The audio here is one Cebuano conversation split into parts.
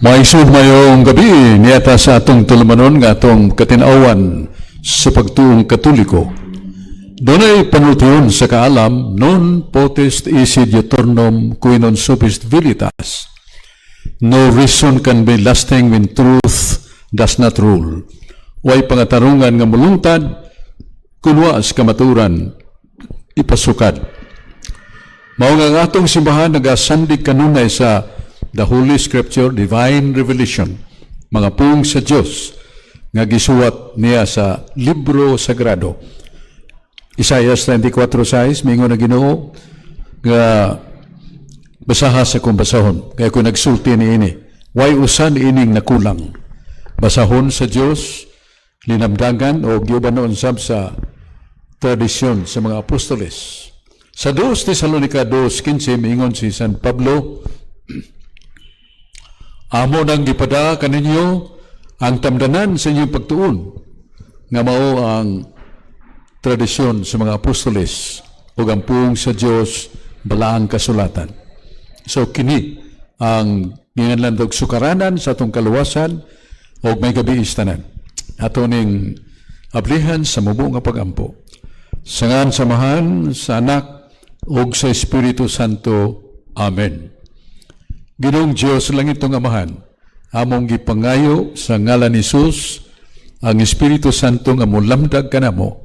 Maisod, maayong gabii, niya ta sa atong tulumanon nga atong katinawan sa pagtuong Katoliko. Dunay panultihon sa kaalam, "Non potest esse diuturnum qui non superest vilitas." No reason can be lasting when truth does not rule. Way pangatarungan nga mulungtad kun wa sa kamatuoran ipasukad. Mao nga ang atong simbahan nagasandig kanunay sa the Holy Scripture, Divine Revelation, mga pulong sa Dios nga gisuwat niya sa Libro Sagrado. Isaias 34:6, mingon ang Ginoo nga basaha sa kong basahon, kaya ko nagsulti ni ini. Way usa niining nakulang. Basahon sa Dios, linamdagan o giuban noon sab sa tradisyon sa mga apostoles. Sa 2 Tesalonica 2:15, miingon si San Pablo, "Amo nang gipada kaninyo ang tamdanan sa inyong pagtuon," nga mao ang tradisyon sa mga apostoles ug ang pulong sa Dios, balaang kasulatan. So kini ang ginganlan og sukaranan sa atong kaluwasan ug maayong gabii tanan. Ato ning ablihan sa mubo nga pagampo. Sa ngalan sa Amahan, sa Anak ug sa Espiritu Santo. Amen. Ginoong Dios, langitnong Amahan, among gipangayo sa ngalan ni Jesus ang Espiritu Santo nga mulamdag kanamo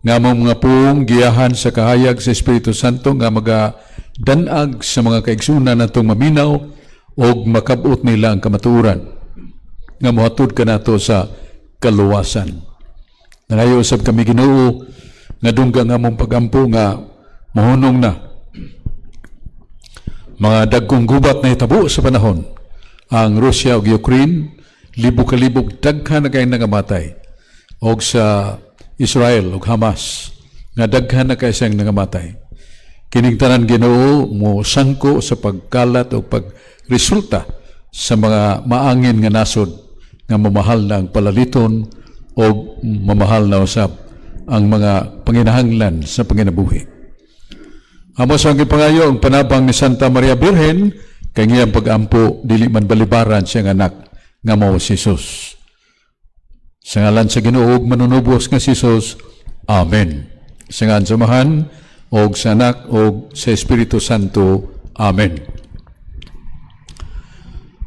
nga among mga pulong giyahan sa kahayag sa Espiritu Santo nga magadanag sa mga kaigsunan natong maminaw og makabot nila ang kamatuoran nga mohatod kanato sa kaluwasan. Nangayo usab kami, Ginoo, nga dungga ang among pagampo nga mohunong na mga dagkong gubat na hitabo sa panahon. Ang Russia ug Ukraine, libog-kalibog daghan na kay nangamatay. Og sa Israel ug Hamas, nga daghan na kay siyang nangamatay. Kining tanan, Ginoo, mo sangko sa pagkalat o pagresulta sa mga maangin nga nasod nga mamahal na ang palaliton o mamahal na usab ang mga panginahanglan sa panginabuhi. Amo sa gipangayo ang panabang ni Santa Maria Birhen kay ngiyang pag-ampo dili man balibaran siyang anak nga mao si Jesus. Sa ngalan sa Ginoo ug manunubos nga si Jesus. Amen. Sa ngalan sa Amahan og sa Anak og sa Espiritu Santo. Amen.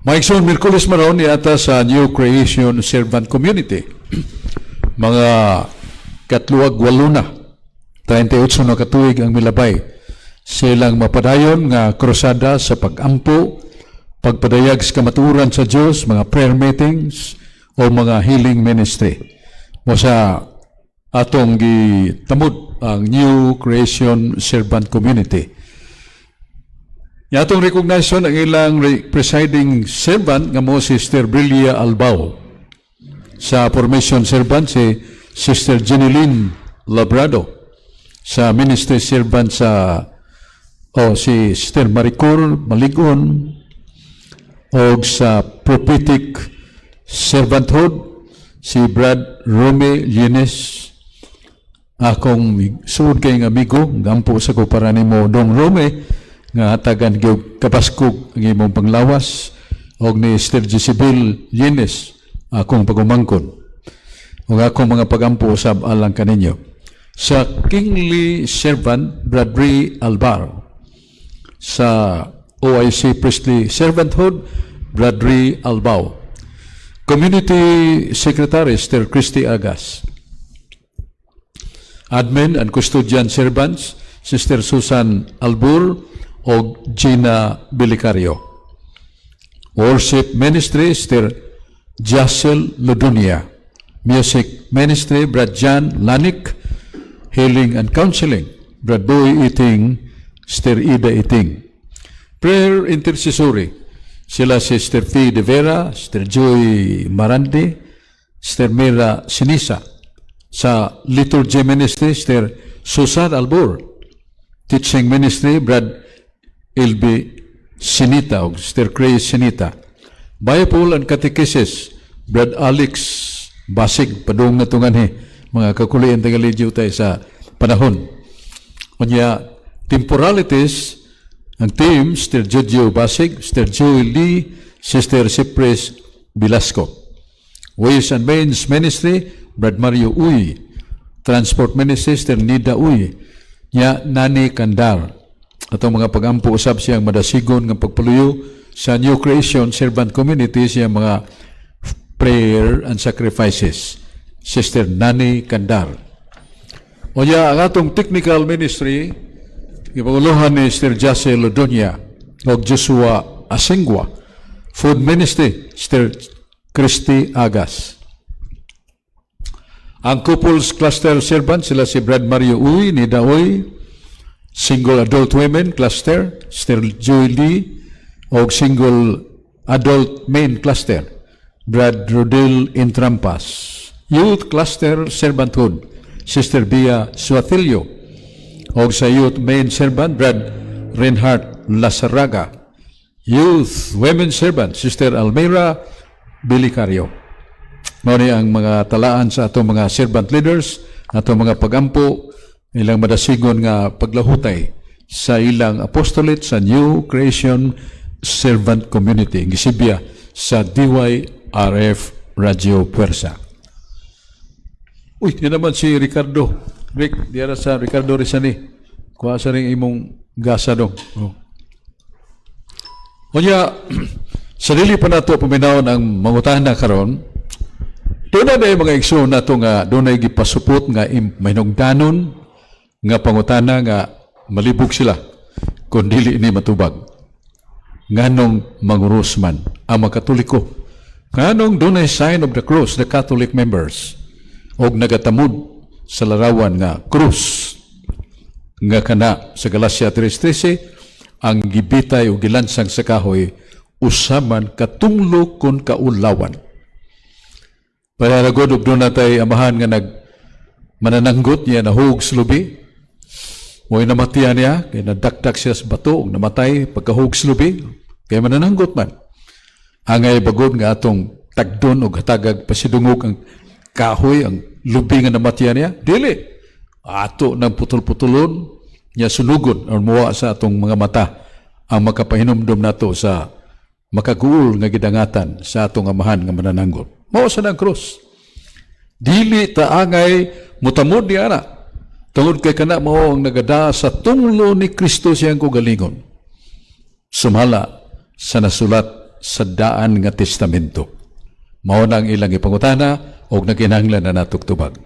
Mga igsoon, Miyerkules maron niata sa New Creation Servant Community. Mga katluag walo na, 38 na katuig ang milabay silang mapadayon nga krusada sa pagampo, pagpadayag sa kamatuoran sa Dios, mga prayer meetings o mga healing ministry. Mao sa atong gitamod ang New Creation Servant Community. Atong recognition ang ilang presiding servant nga mo si Sister Brilia Albao. Sa formation servant si Sister Jeneline Labrado. Sa ministry servant sa o si Sister Maricor Maligon o sa prophetic servanthood si Brad Rome Llenes, akong suod kay amigo. Gampo sa ko para nimo, Dong Rome, nga hatagan gyud kabaskog ang imong panglawas, og ni Sister Jezebel Llenes, akong pagumangkon, ug akong mga pagampo usab alang kaninyo. Sa kingly servant, Brad Ray Alvar. Sa OIC Priestly Servanthood, Brad Ray Albao. Community Secretary, Sister Christy Agas. Admin and Custodian Servants, Sister Susan Albur o Gina Bilicario. Worship Ministry, Sister Jassel Ludunia. Music Ministry, Brad John Lanik. Healing and Counseling, Brad Boy Iting, Sister Ida Iting. Prayer Intercessory, sila Sister T. De Vera, Sister Joy Marandi, Sister Mira Sinisa. Sa Liturgy Ministry, Sister Susan Albur. Teaching Ministry, Brad LB Sinita o Sister Cray Sinita. Bible and Catechesis, Brad Alex Basig, padung na tungan mga kakulian taga tayo sa panahon. Unya, temporalities, ang team, Sister Jojo Basig, Sister Joy Lee, Sister Cypress Velasco. Ways and Means Ministry, Brad Mario Uy. Transport Ministry, Sister Nida Uy. Nya Nani Kandar. Atong mga pagampo usab siyang madasigon nga pagpaluyo sa New Creation Servant Community, siyang mga prayer and sacrifices. Sister Nani Kandar. Unya ang atong technical ministry, gipanguluhan ni Sister Jase Lodonia ug Joshua Asengua. Food ministry, Sister Christy Agas. Ang couples cluster servant, sila si Brad Mario Uy, Nida Uy. Single adult women cluster, Sister Joy Lee, o single adult men cluster, Brad Rodel Intrampas. Youth cluster servanthood, Sister Bia Suatilio. O sa youth main servant, Brad Reinhardt Lasaraga. Youth women servant, Sister Almira Bilicario. Mao ni ang mga talaan sa atong mga servant leaders, atong mga pagampo, ilang madasigon nga paglahutay sa ilang apostolate sa New Creation Servant Community, gisibya sa DYRF Radio Puwersa. Uy, yan naman si Ricardo. Rick, diara sa Ricardo Rizani. Kuha sa ring imong gasa dong. Oh. Unya, sa dili pa nato paminawon ang mangutana karon, doon na mga igsoon nato nga dunay gipasupot nga mahinungdanon nga pangutana nga malibog sila kung dili ni matubag. Nganong manguros man ang mga Katoliko? Nganong dunay sign of the cross, the Catholic members, og nagatamod sa larawan nga krus nga kana sa Galacia 3:13 ang gibitay o gilansang sa kahoy usa man katunglo kon kaulawan. Pararagod og doon natay amahan nga nag manananggot niya nahug sa lubi. Mo'y namatian niya, kay nadakdak siya sa bato, ug namatay pagkahug sa lubi, kay manananggot man. Angay bagod nga atong tagdon og hatagag pasidungog ang kahoy, ang lubi nga namatian niya? Dili. Ato ng putol-putulon, niya sunugon or muwa sa atong mga mata ang makapahinumdum nato sa makaguol nga gidangatan sa atong amahan nga manananggot. Mao sa ng krus. Dili ta angay mutamod ni ana. Tungod kay kana mao ang nagada sa tunglo ni Kristo siyang kaugalingon. Sumala sa nasulat sa Daan nga Testamento. Mao na ang ilang ipangutana og nagkinahanglan na natog tubag.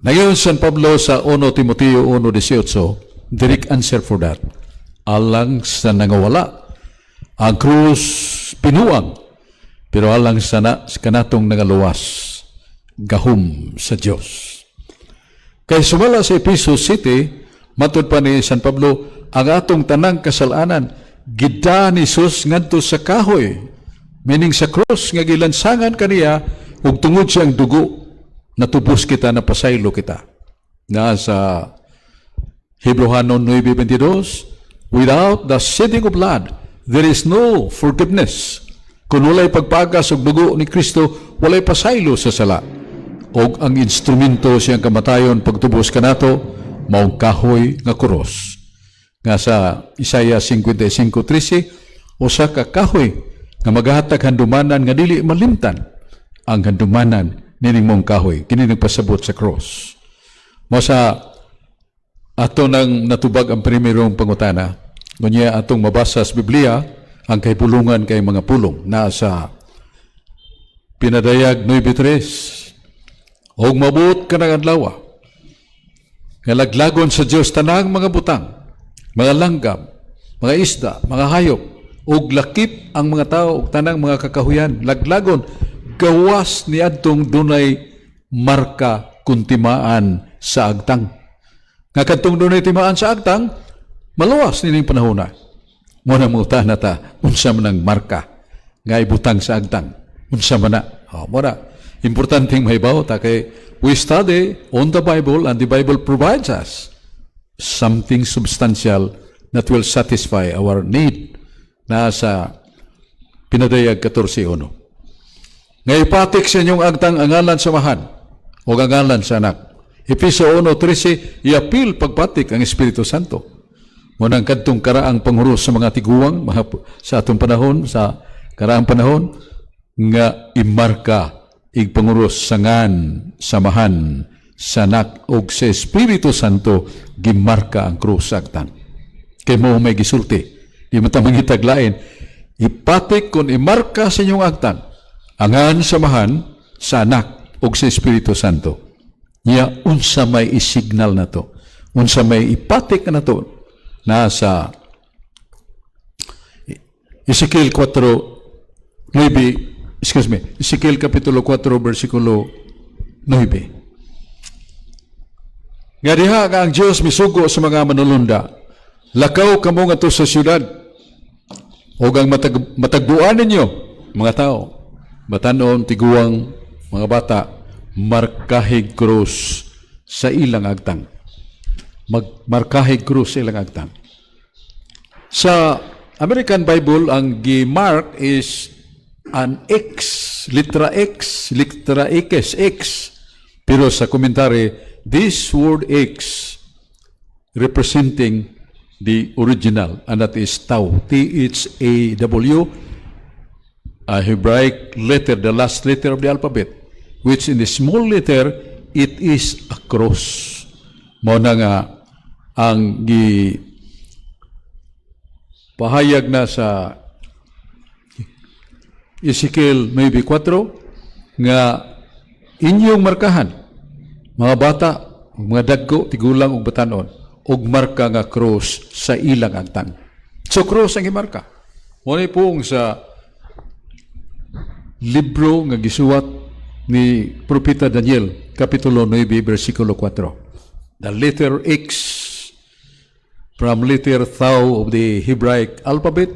Ngayon, San Pablo sa 1 Timoteo 1:18, direct answer for that. Alang sa nangawala, ang krus binuang, pero alang sa na, sa kanatong nangaluwas, gahom sa Dios. Kay sumala sa Epeso City, matud pa ni San Pablo, ang atong tanang kasalanan, gida ni Jesus ngadto sa kahoy, meaning sa cross nga gilansangan kaniya, ug tungod siyang dugo, natubos kita, napasaylo kita. Na sa Hebreohanon 9:22, "Without the shedding of blood, there is no forgiveness." Kung walay pagpagas og dugo ni Kristo, walay pasaylo sa sala. Og ang instrumento siyang kamatayon pagtubos kanato, maong kahoy nga kuros. Nga sa Isaiah 55:13, usa ka kahoy nga maghatag handumanan nga dili malimtan ang handumanan nining mong kahoy. Kini nagpasabot sa cross. Mo sa ato nang natubag ang primerong pangutana, ngunya atong mabasa sa Biblia ang kahibulungan kay mga pulong na sa Pinadayag 9:3. Og mabuot ka ng adlaw nga laglagon sa Dios tanang mga butang, mga langgam, mga isda, mga hayop, ug lakip ang mga tao ug tanang mga kakahuyan, laglagon gawas niadtong dunay marka kun timaan sa agtang. Nga kadtong dunay timaan sa agtang, maluwas nining panahona. Mo na mangutana ta, unsa man ang marka nga ibutang sa agtang? Unsa man na? Oh, mo na. Importanteng mahibaw ta kay we study on the Bible and the Bible provides us something substantial that will satisfy our need na sa Pinadayag 14:1. Nga ipatik sa inyong agtang ang ngalan sa Amahan o ang ngalan sa Anak. Efeso 1:13, iapil pagpatik ang Espiritu Santo. Mao nang kadtong karaang panghuros sa mga tiguang mga, sa atong panahon, sa karaang panahon, nga imarka ig panguros sa ngan, Samahan, sa Anak ug sa Espiritu Santo, gimarka ang krus sa agtang. Kay mao may gisulti. Di man ta mangitag lain. Ipatik kung imarka sa inyong agtang ang ngan, Samahan, sa Anak ug sa Espiritu Santo. Nya unsa may isignal na to? Unsa may ipatik na to? Nasa Ezekiel 4, 9, excuse me, Ezekiel Kapitulo 4, versikulo 9. Nga diha nga ang Diyos misugo sa mga manulunda, "Lakaw kamo ngadto sa syudad, ug ang matagbuan ninyo, mga tao, batanon, tiguang, mga bata, markahig krus sa ilang agtang." Magmarkahig krus sa ilang agtang. Sa American Bible, ang gi-mark is an X, litra X, litra X, X. Pero sa commentary, this word X representing the original, and that is Tau, Thaw, a Hebraic letter, the last letter of the alphabet, which in the small letter, it is a cross. Mao na nga ang gi pahayag na sa Ezekiel 9.4 nga inyong markahan mga bata, mga dagko, tigulang ug batanon og marka nga cross sa ilang agtang. So cross ang gimarka. Mao ni puong sa libro nga gisuwat ni Propeta Daniel, Kapitulo 9, versikulo 4. The letter X from letter Thau of the Hebraic alphabet,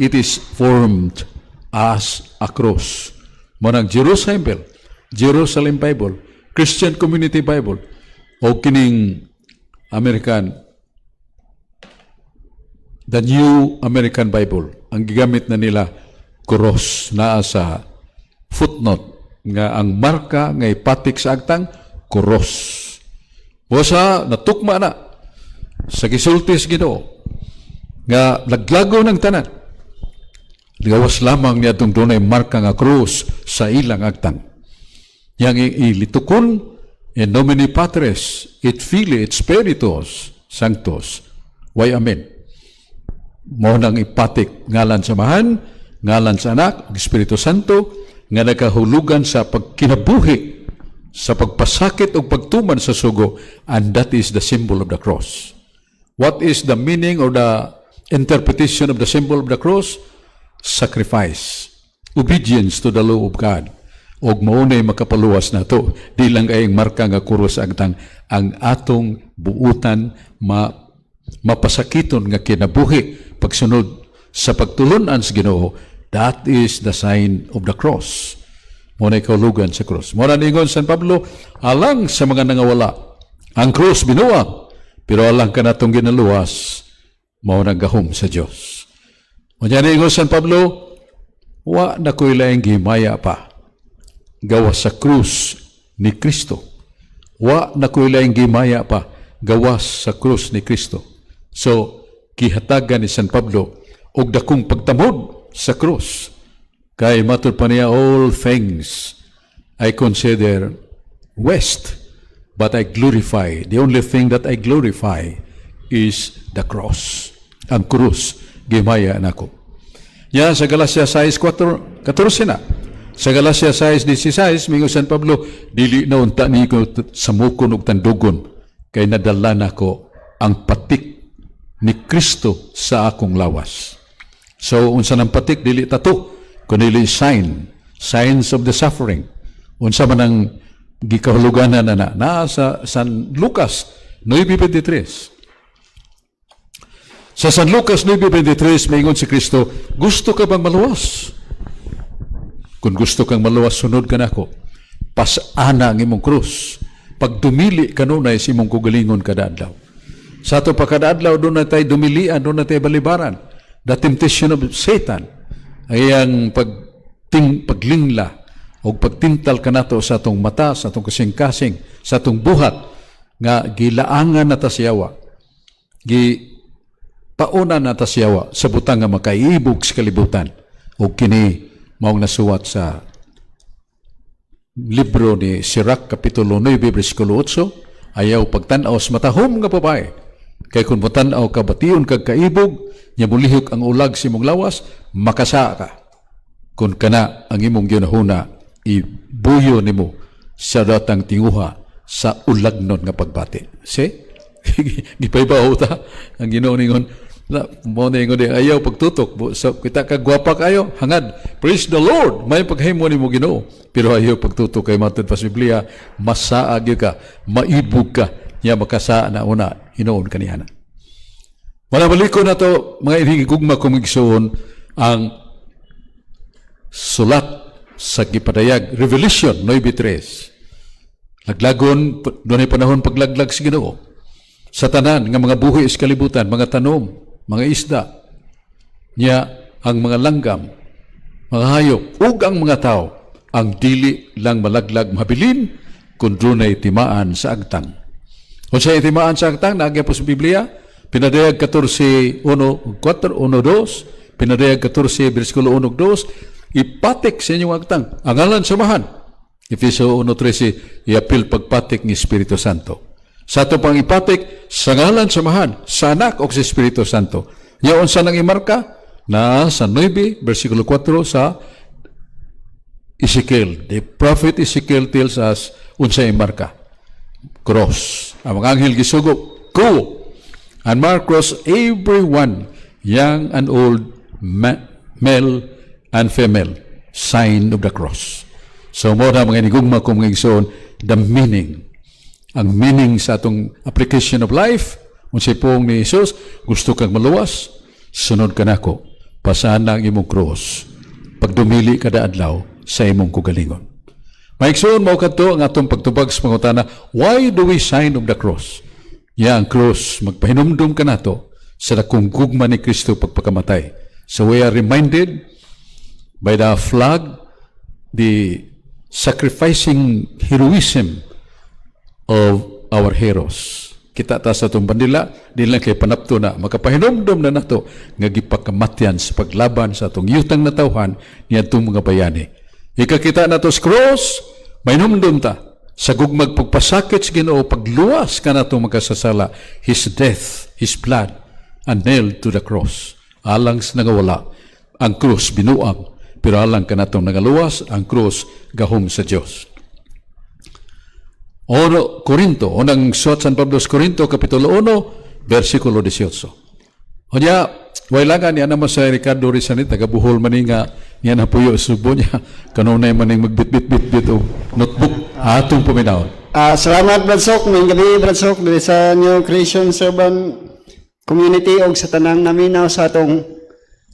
it is formed as a cross. Mao nang Jerusalem Bible, Jerusalem Bible, Christian Community Bible, o kining American, the New American Bible, ang gigamit na nila, cross naa sa footnote nga ang marka nga ipatik sa agtang, cross. Busa natukma na sa gisulti sa Ginoo nga laglago ng tanan. Gawas lamang niya itong dunay marka nga krus sa ilang agtang. Yang ilitukon in nomine Patris et Filii et Spiritus Sanctus. Way amen. Mao nang ipatik ngalan sa Amahan, ngalan sa Anak, ug Espiritu Santo nga nakahulugan sa pagkinabuhi, sa pagpasakit o pagtuman sa sugo, and that is the symbol of the cross. What is the meaning or the interpretation of the symbol of the cross? Sacrifice. Obedience to the law of God. Og maunay makapaluwas nato. Di lang ay marka nga krus agtang, ang atong buutan mapasakiton nga kinabuhi pagsunod sa pagtulunan sa Ginoo. That is the sign of the cross. Mao na kahulugan sa cross. Mao na ningon San Pablo, alang sa mga nangawala, ang cross binuang, pero alang kanatong ginaluwas, mao nang gahom sa Dios. Unya ningon San Pablo, "Wa na ko'y laing gihimaya pa, gawas sa krus ni Kristo." Wa na ko'y laing gihimaya pa, gawas sa krus ni Kristo. So, gihatagan ni San Pablo og dakong pagtamod sa krus. Kay matud pa niya, "All things I consider waste, but I glorify. The only thing that I glorify is the cross." Ang krus, gihimaya nako. Ya sa Galacia 6:4, 14 na. Sa Galacia 6:16, mingon San Pablo, "Dili na unta niko samukon og tandugon, kay nadala nako ang patik ni Kristo sa akong lawas." So, unsa nang patik, dili tattoo, kundi sign, signs of the suffering. Unsa man ang gikahuluganan na na sa San Lucas 9:23. Sa San Lucas 9:23, maingon si Kristo, "Gusto ka bang maluwas? Kung gusto kang maluwas, sunod ka nako. Pas-ana ang imong krus. Pagdumili kanunay sa imong kugalingon kada adlaw." Sa ato pa kada adlaw, duna tay dumilian, duna tay balibaran. The temptation of Satan ay ang paglingla o pagtintal kanato sa atong mata, sa atong kasing-kasing, sa atong buhat, nga gilaangan na ta sa yawa. Gi Pauna na ta sa yawa sa butang nga makaibog sa kalibutan. O kini maong nasuwat sa libro ni Sirach, Kapitulo 9, versikulo 8, ayaw pagtan-aw sa matahom nga babae. Kay kung motan-aw ka, bation kag kaibog, nya mulihok ang ulag sa imong lawas, makasa ka. Kung kana ang imong ginahuna, ibuyo nimo sa datang tinguha sa ulagnon nga pagbati. See? Gipaybaw ta ang Ginoo ningon na mo na ingon di, ayaw pagtutok so, kita ka gwapa kayo, hangad, praise the Lord, may paghimo nimo Ginoo, pero ayaw pagtutok kay matud pa sa Biblia, masaag gyud ka, maibog ka, nya makasa na una hinuon kanihana. Wala baliko na to, mga inigugma kong igsuon, ang sulat sa gipadayag, Revelation 9.3. Laglagon, dunay panahon paglaglag sa Ginoo sa tanan nga mga buhi sa kalibutan, mga tanom, mga isda, niya ang mga langgam, mga hayop, ug ang mga tao, ang dili lang malaglag mabilin kung dunay timaan sa agtang. Kung sa timaan sa agtang, naagya po sa Biblia, Pinadayag 14, 1, 4, 1, 2, Pinadayag 14, versikulo 1, 2, ipatik sa inyong agtang ang ngalan sa Amahan. Efeso 1.13, iapil pagpatik ni Espiritu Santo. Sa ato pang ipatik, sa ngalan sa Amahan, sa Anak o sa Espiritu Santo. Nya unsa nang imarka? Na sa 9, versikulo 4 sa Ezekiel. The prophet Ezekiel tells us unsa imarka. Cross. Ang mga anghel gisugo, "Go and mark cross everyone, young and old, male and female, sign of the cross." So mo na, mga inigugma ko mga igsoon, the meaning. Ang meaning sa atong application of life, unsay pulong ni Jesus, gusto kang maluwas, sunod ka nako, pasaan na ang imong cross, pagdumili kada adlaw sa imong kugalingon. Maigsoon, mao kadto ang atong pagtubag sa pangutana, why do we sign of the cross? Ya ang cross, magpahinumdum kanato sa dakong gugma ni Kristo pagpakamatay. So we are reminded by the flag, the sacrificing heroism of our heroes. Kita ta sa atong bandila, di lang kay panapto na, makapahinumdum na nato nga gipakamatyan sa paglaban sa atong yutang natawhan ni atong mga bayani. Ikakita nato sa cross, mahinumdum ta sa gugmag pagpasakit sa Ginoo, pagluwas kanatong magkasasala, His death, His blood, and nailed to the cross. Alang sa nangawala, ang cross binuang, pero alang kanatong nangaluwas, ang cross gahom sa Dios. Ono Corinto, unang suwat San Pablo sa Corinto, Kapitulo 1, versikulo 18. Unya, wailangan niya naman sa Ricardo Rizanit, taga Bohol man nga niya na puyo sa Sugbo niya, kanunay man ning magbit-bit-bit-bit og notebook atong paminawon. Ah, salamat, Brad Sok. Maayong gabi, Brad Sok, diri sa New Creation Servant Community og sa tanang naminaw sa atong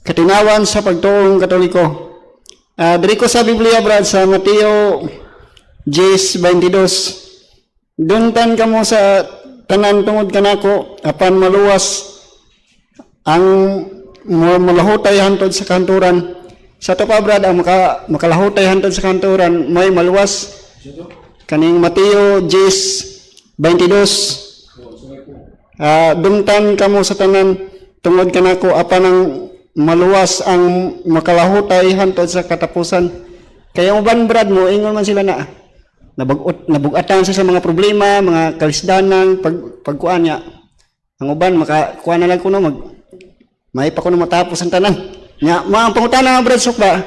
katinawan sa pagtuong Katoliko. Ah, diri ko sa Biblia, Brad, sa Mateo 10:22. Dumtan kamo sa tanan tungod kanako, apan maluwas ang malahutay hantod sa kanturan. Sa to pa, Brad, ang makalahutay hantod sa kanturan, may maluwas. Kaning Mateo 10:22. Ah, dumtan kamo sa tanan tungod kanako, apan ang maluwas ang makalahutay hantod sa katapusan. Kaya uban, Brad, mo ingon man sila na nabugatan sa mga problema, mga kalisdanan, pagkuan niya. Ang uban maka kuan na lang kuno, mag may pa kuno matapos ang tanan. Nya, mga ang pangutana nga, Brad Sok ba?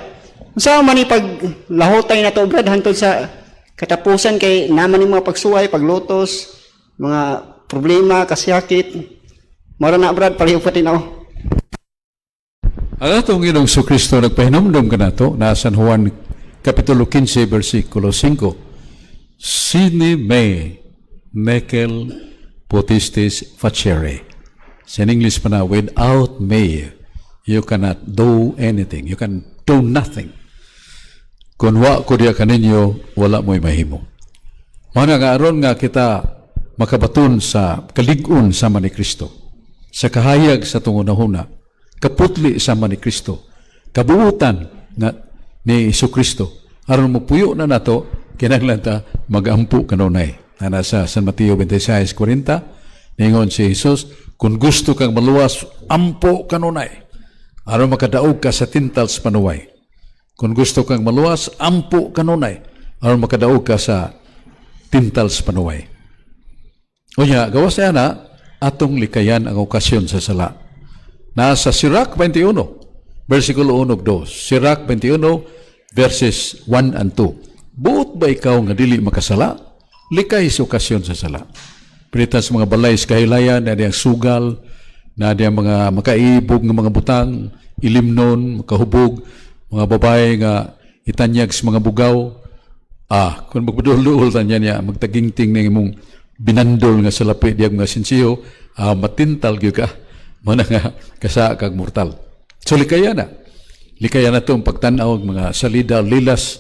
Unsa man ni pag lahutay na to, Brad, hantod sa katapusan, kay naman ni mga pagsuway, paglutos, mga problema, kasakit. Mora na, Brad, palihog pa tinaw. Ang atong Ginoong Kristo nagpahinumdum kanato na San Juan Kapitulo 15 versikulo 5. Sine me nihil potestis facere. Sa English pa na, without me, you cannot do anything. You can do nothing. Kung wa ko diya kaninyo, wala mo'y mahimo. Mana nga aron nga kita makabaton sa kalig-on sama ni Kristo, sa kahayag sa tungunahuna, kaputli sama ni Kristo, kabuutan nga ni Hesus Kristo, aron mopuyo na nato, kinahanglan ta magampo kanunay. Na nasa San Mateo 26:40, Ningon si Jesus, kung gusto kang maluwas, ampo kanunay aron makadaog ka sa tintal sa panuway. Kung gusto kang maluwas, ampo kanunay aron makadaog ka sa tintal sa panuway. Unya, gawas niya na, atong likayan ang okasyon sa sala. Nasa Sirach 21, versikulo 1 ug 2. Sirach 21, verses 1 and 2. Buot ba ikaw nga dili makasala? Likay sa okasyon sa sala. Pilitan sa mga balay sa kahilayan, na diyang sugal, na diyang mga makaibog nga mga butang, ilimnon, makahubog, mga babae nga itanyag sa mga bugaw. Ah, kung magpadul-dul tanya niya, magtagingting ng imong binandol nga salapi diyang mga sinsiyo, matintal gyud ka. Mana nga kasa kag mortal. So likaya na. Likaya na itong pagtanaw og mga salida lilas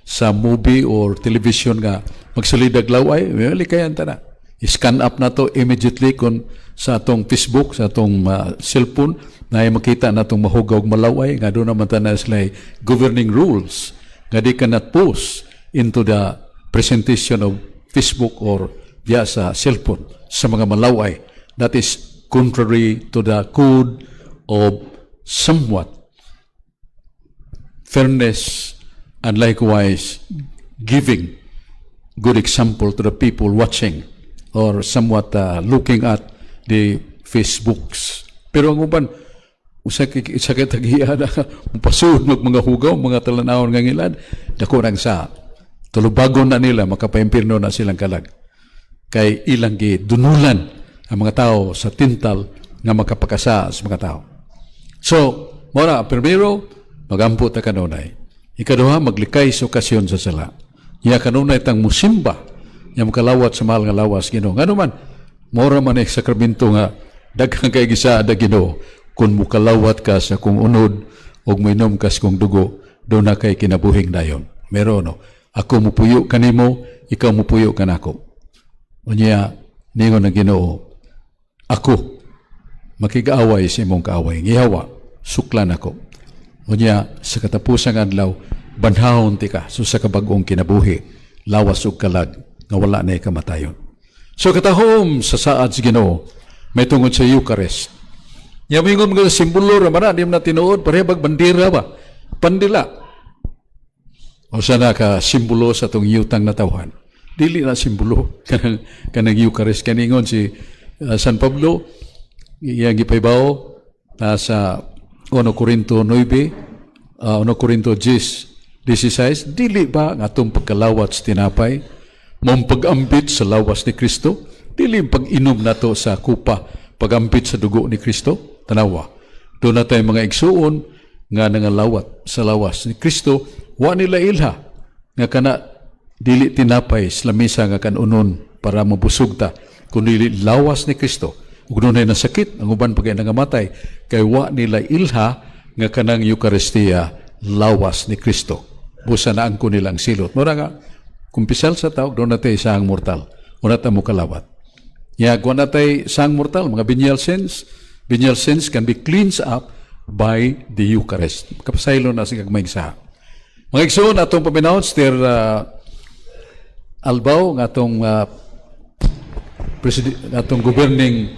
sa movie or television nga magsalida laway, eh, likayan ta na. I-scan up na to immediately kung sa atong Facebook, sa atong cellphone, na makita na itong mahugaw og malaway, nga doon naman ta na sila governing rules, nga di cannot post into the presentation of Facebook or via sa cellphone sa mga malaway. That is contrary to the code of somewhat fairness and likewise giving good example to the people watching or somewhat looking at the Facebooks. Pero ang uban, usa kay isa kay tagiya na mupasud mag mga hugaw, mga talanawon nga ngilad, dako nang sa tulubagon na nila, makapaimpirno na silang kalag. Kay ilang gidunulan ang mga tao sa tintal nga makapakasa sa mga tao. So, mora, primero, magampo ta kanunay. Ikaduha, maglikay sa okasyon sa sala. Ya kanunay tang musimba, ya makalawat sa mahal nga lawas Ginoo. Ngano man, mora man eh sakramento nga daghang kay gisaad ang Ginoo kung mukalawat ka sa kong unod ug moinom ka sa kong dugo, duna kay kinabuhing dayon. Meron no. Ako mupuyo kanimo, ikaw mupuyo kanako. Unya, ningon ng Ginoo, ako makig-away sa imong kaaway. Ngihawa, suklan ako. Unya, sa katapusang adlaw, banhawon ti ka so sa kabag-ong kinabuhi, lawas ug kalag, nga wala na kamatayon. So katahom sa saad sa Ginoo, may tungod sa Eucharist. Nya moingon mga simbolo ra man na, di man na tinuod, pareha bag bandera ba? Pandila. O sana ka simbolo sa atong yutang natawhan. Dili na simbolo kanang Eucharist. Kaningon si San Pablo, iyang gipaybaw na sa 1 Corinto 9, 1 Corinto 10, 16, dili ba ang atong pagkalawat sa tinapay, mong pag-ambit sa lawas ni Kristo, dili ang pag-inom nato sa kupa, pag-ambit sa dugo ni Kristo? Tanawa. Doon na tayo mga igsuon nga nangalawat sa lawas ni Kristo, wa nila ilha nga kana dili tinapay sa lamisa nga kanunon para mabusog ta, kundi lawas ni Kristo. Ug dunay nasakit ang uban pag nangamatay kay wa nila ilha nga kanang Eucharistia lawas ni Kristo. Busa na ang nilang silot. Mura nga kumpisal sa tao, doon natay isang mortal. Una ta mo kalawat. Ya, kung natay isang mortal, mga venial sins, venial sins can be cleansed up by the Eucharist. Kapasaylo na sa gagmayng saha. Mga igsoon, atong paminawon, Sister Albaw, nga atong president, atong governing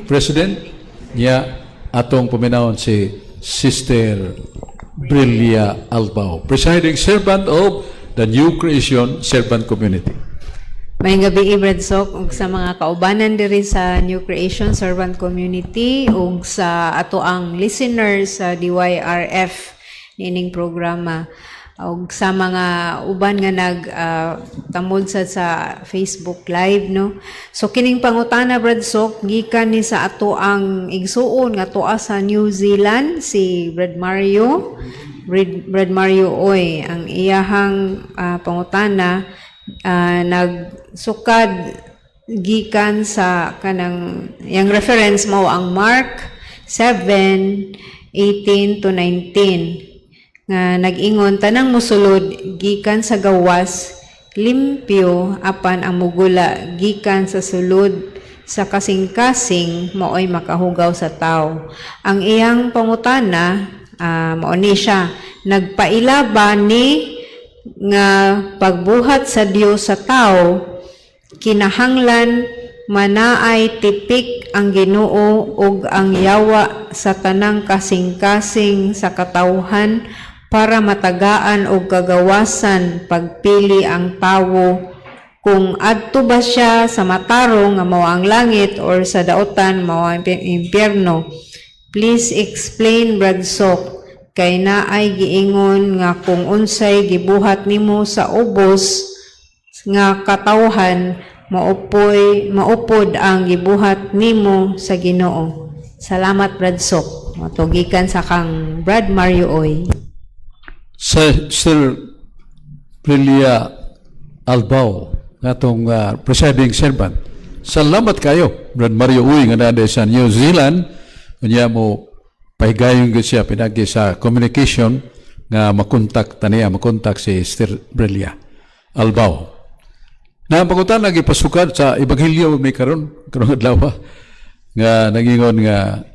president niya, atong paminawon si Sister Brilia Albao, presiding servant of the New Creation Servant Community. Maayong gabii, Brad Sok, ug sa mga kaubanan diri sa New Creation Servant Community ug sa ato ang listeners sa DYRF niining programa ug sa mga uban nga nag tamod sa Facebook Live, no. So kining pangutana, Brad Sok, gikan ni sa ato ang igsuon nga tuwa sa New Zealand, si Brad Mario, Brad Mario Oy. Ang iyahang pangutana nagsukad gikan sa kanang yang reference mo ang Mark 7:18 to 19 nga nag-ingon, tanang musulod gikan sa gawas limpyo, apan ang mugula gikan sa sulod sa kasing-kasing maoy makahugaw sa tao. Ang iyang pangutana mao ni siya: nagpaila ba ni nga pagbuhat sa Dios sa tao kinahanglan Manaay tipik ang Ginoo ug ang yawa sa tanang kasing-kasing sa katawhan para matagaan og kagawasan pagpili ang tawo kung adto ba siya sa matarong nga mao ang langit or sa daotan, mao ang impyerno. Please explain, Brad Sok, kay naay giingon nga kung unsay gibuhat nimo sa ubos nga katawhan, maupoy maupod ang gibuhat nimo sa Ginoo. Salamat, Brad Sok. Matugikan sa kang Brad Mario Oy. Sa Sir Prilia Albao, atong presiding servant. Salamat kayo, Brad Mario Uy, nga naa sa New Zealand. Unya mo pahigayon gyud siya pinagi sa communication nga makontak taniya, makontak si Sir Prilia Albao. Na ang pangutana gipasukad sa Ebanghelyo may karon karong adlaw nga nagingon nga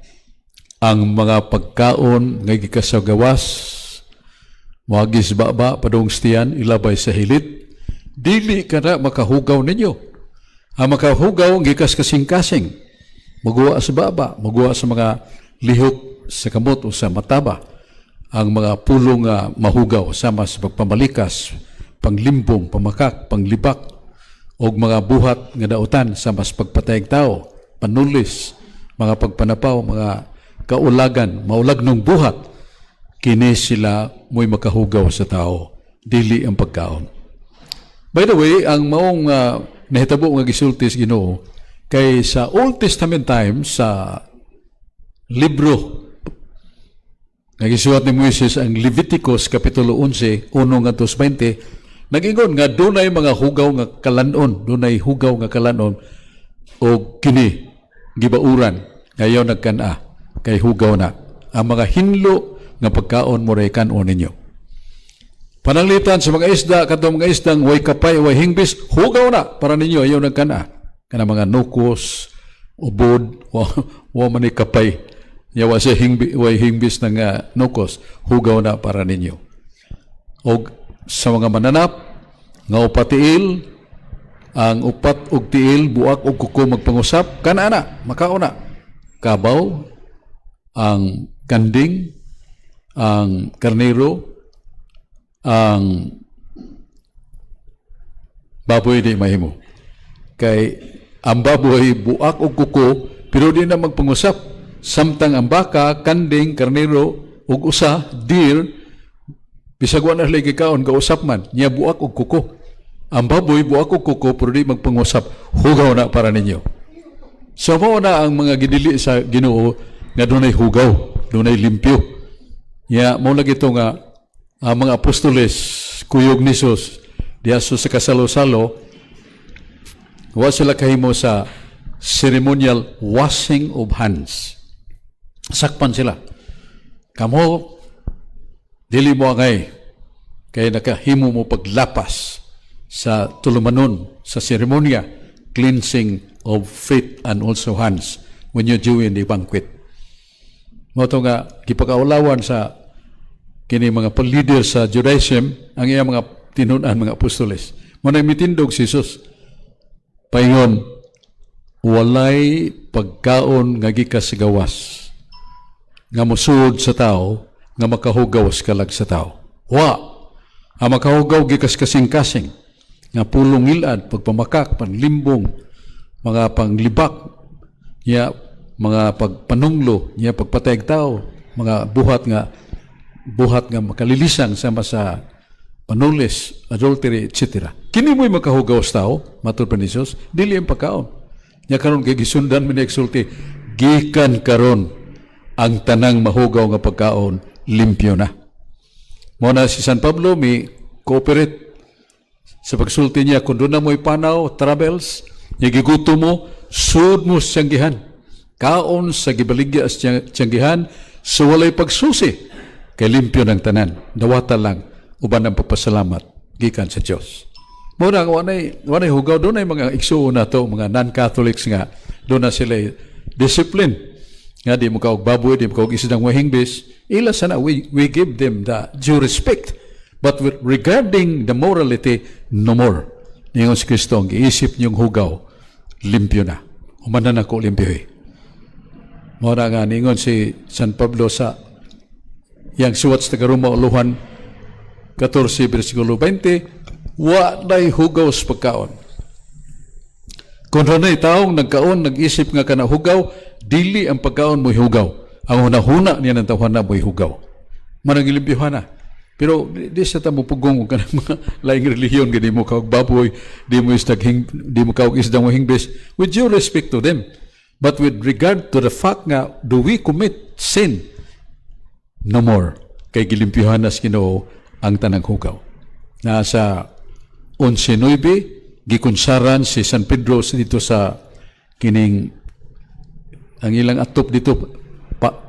ang mga pagkaon nga gikas sa gawas moagi sa baba padung sa tiyan, ilabay sa hilit, dili kana makahugaw ninyo. Ang makahugaw gikas kasing-kasing, muguwa sa baba, muguwa sa mga lihok sa kamot o sa mataba, ang mga pulong nga mahugaw sama sa pagpamalikas, panglimbong, pamakak, panglibak og mga buhat nga dautan sama sa pagpatay og tao, panulis, mga pagpanapaw, mga kaulagan, maulagnong buhat. Kini sila mo'y makahugaw sa tao, dili ang pagkaon. By the way, ang maong nahitabo nga gisulti sa Ginoo kay sa Old Testament times, sa libro nga gisuwat ni Moises, ang Leviticus kapitulo 11, 1 ngadto sa 20, nagingon nga dunay mga hugaw nga kalanon, dunay hugaw nga kalanon o kini gibauran, ayaw nagkan-a kay hugaw na. Ang mga hinlo nga pagkaon mo ray kan-on ninyo. Pananglitan sa mga isda, kadtong mga isdang way kapay, way hingbis, hugaw na para ninyo, ayaw nagkan-a. Kana mga nukos, ubod, wa man ni kapay. Yawa sa way hingbis ng nukos, hugaw na para ninyo. Og sa mga mananap, nga upatiil, ang upat og tiil, buak og kuko magpangusap, kana na, makaon na. Kabaw, ang kanding, ang karnero, ang baboy di mahimo. Kay ang baboy buak og kuko pero di na magpangusap. Samtang ang baka, kanding, karnero ug usa deer, bisag wa na sila gikaon, gausap man niya, buak og kuko. Ang baboy buak og kuko pero di magpangusap, hugaw na para ninyo. So mao na ang mga gidili sa Ginoo nga dunay hugaw, dunay limpyo. Ya mao lagi ito nga ang mga apostoles, kuyog ni Jesus diha sa kasalo-salo, wa sila kahimo sa ceremonial washing of hands. Sakpan sila. "Kamo, dili mo angay kay nakahimo mo paglapas sa tulumanon sa seremonya, cleansing of feet and also hands when you join the banquet." Mao to nga gipakaulawan sa kini mga leader sa Judaism ang iyang mga tinun-an, mga apostoles. Mao na mitindog si Jesus. Paingon, "Walay pagkaon nga gikas sa gawas nga mosuod sa tao nga makahugaw sa kalag sa tao. Wa. Ang makahugaw gikas kasing-kasing nga pulong ngilad, pagpamakak, panlimbong, mga panglibak, ya mga pagpanunglo, ya pagpatay og tao, mga buhat nga makalilisang sama sa panulis, adultery, etc. Kini mo'y makahugaw sa tao, matud pa ni Jesus, dili ang pagkaon." Nya karon kay gisundan mi ni exulti, gikan karon ang tanang mahugaw nga pagkaon limpyo na. Mao na si San Pablo mi cooperate sa pagsulti niya, kung duna mo'y panaw, travels, nya gigutom mo, sud mo sa tiyanggihan. Kaon sa gibaligya sa tiyanggihan, sa walay pagsusi, kay limpyo ng tanan. Dawata lang, uban ang pagpasalamat, gikan sa Diyos. Mao na, wanay hugaw, dunay mga igsuon na to, mga non-Catholics nga, duna sila discipline. Nga di mo kaog baboy, di mo kaog isdang wahingbis, ila sana, we give them the due respect. But with, regarding the morality, no more. Ningon si Kristo, ang giisip niyong hugaw, Limpyo na. Human na nako limpyo eh. Mao na nga ningon si San Pablo sa iyang suwat sa taga-Roma uluhan 14 versikulo 20, wa nay hugaw sa pagkaon. Kung dunay taong nagkaon, nag-isip nga kana hugaw, dili ang pagkaon mo'y hugaw. Ang hunahuna niya ng tawhana mo'y hugaw. Manang gilimpyuhan na. Pero di sa ta mo pugong og kanang mga laing relihiyon, gani mo kaog baboy, di mo kaog isdang hingbis. With due respect to them. But with regard to the fact nga, do we commit sin? No more. Kay gilimpyuhan na sa Ginoo ang tanang hugaw. Nasa 11.9, gikunsaran si San Pedro dito sa kining ang ilang atop dito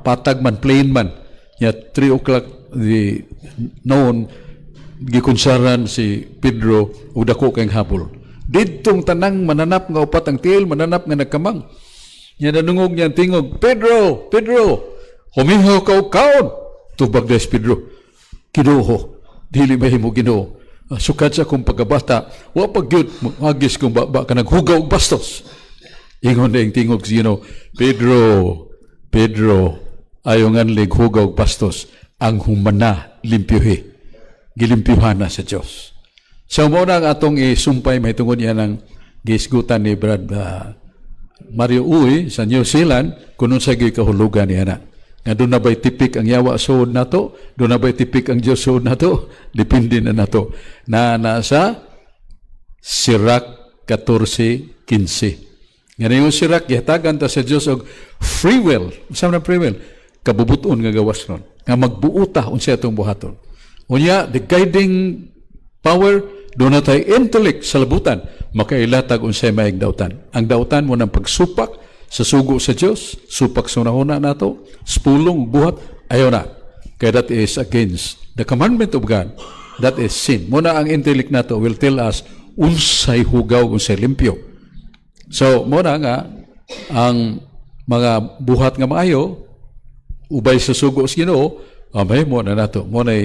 patag man, plain man ya. 3 o'clock di noon gikunsaran si Pedro ug dako kay habol didtong tanang mananap nga upat ang tiil, mananap nga nagkamang. Nya nadungog niya ang tingog, "Pedro, Pedro, humihaw ka og kaon." Tubag des Pedro, "Ginoo, dili mahimo, Ginoo. Ah, sukad sa akong pagkabata, wa pa gyud moagis kong baba ka naghugaw og bastos." Ingon na yung tingog sa Ginoo, "Pedro, Pedro, ayaw nganlig hugaw og bastos, ang humana limpyuhi." Gilimpyuhan na sa Diyos. So mao na ang atong isumpay mahitungod niya ng gisgutan ni Brad Mario Uy sa New Zealand kung unsa gyud kahulugan niya na. Nga duna ba'y tipik ang yawa suod nato, duna ba'y tipik ang Diyos suod nato, depende na nato. Na nasa Sirach 14:15. Nga yung Sirach, gihatagan ta sa Diyos og free will. Unsa man ang free will? Kabubuton nga gawas ron. Nga magbuuta unsa atong buhaton. Unya, the guiding power, duna tay intellect sa labutan, makailatag unsay maayong dautan. Ang dautan mao nang pagsupak sa sugo sa Dios, supak sa hunahuna nato, spulong buhat, ayaw na. Kaya that is against the commandment of God. That is sin. Mao na ang intellect nato will tell us unsay hugaw, unsay limpyo. So, mao na nga ang mga buhat nga maayo ubay sa sugo sa Ginoo, mahimo na nato. Mao na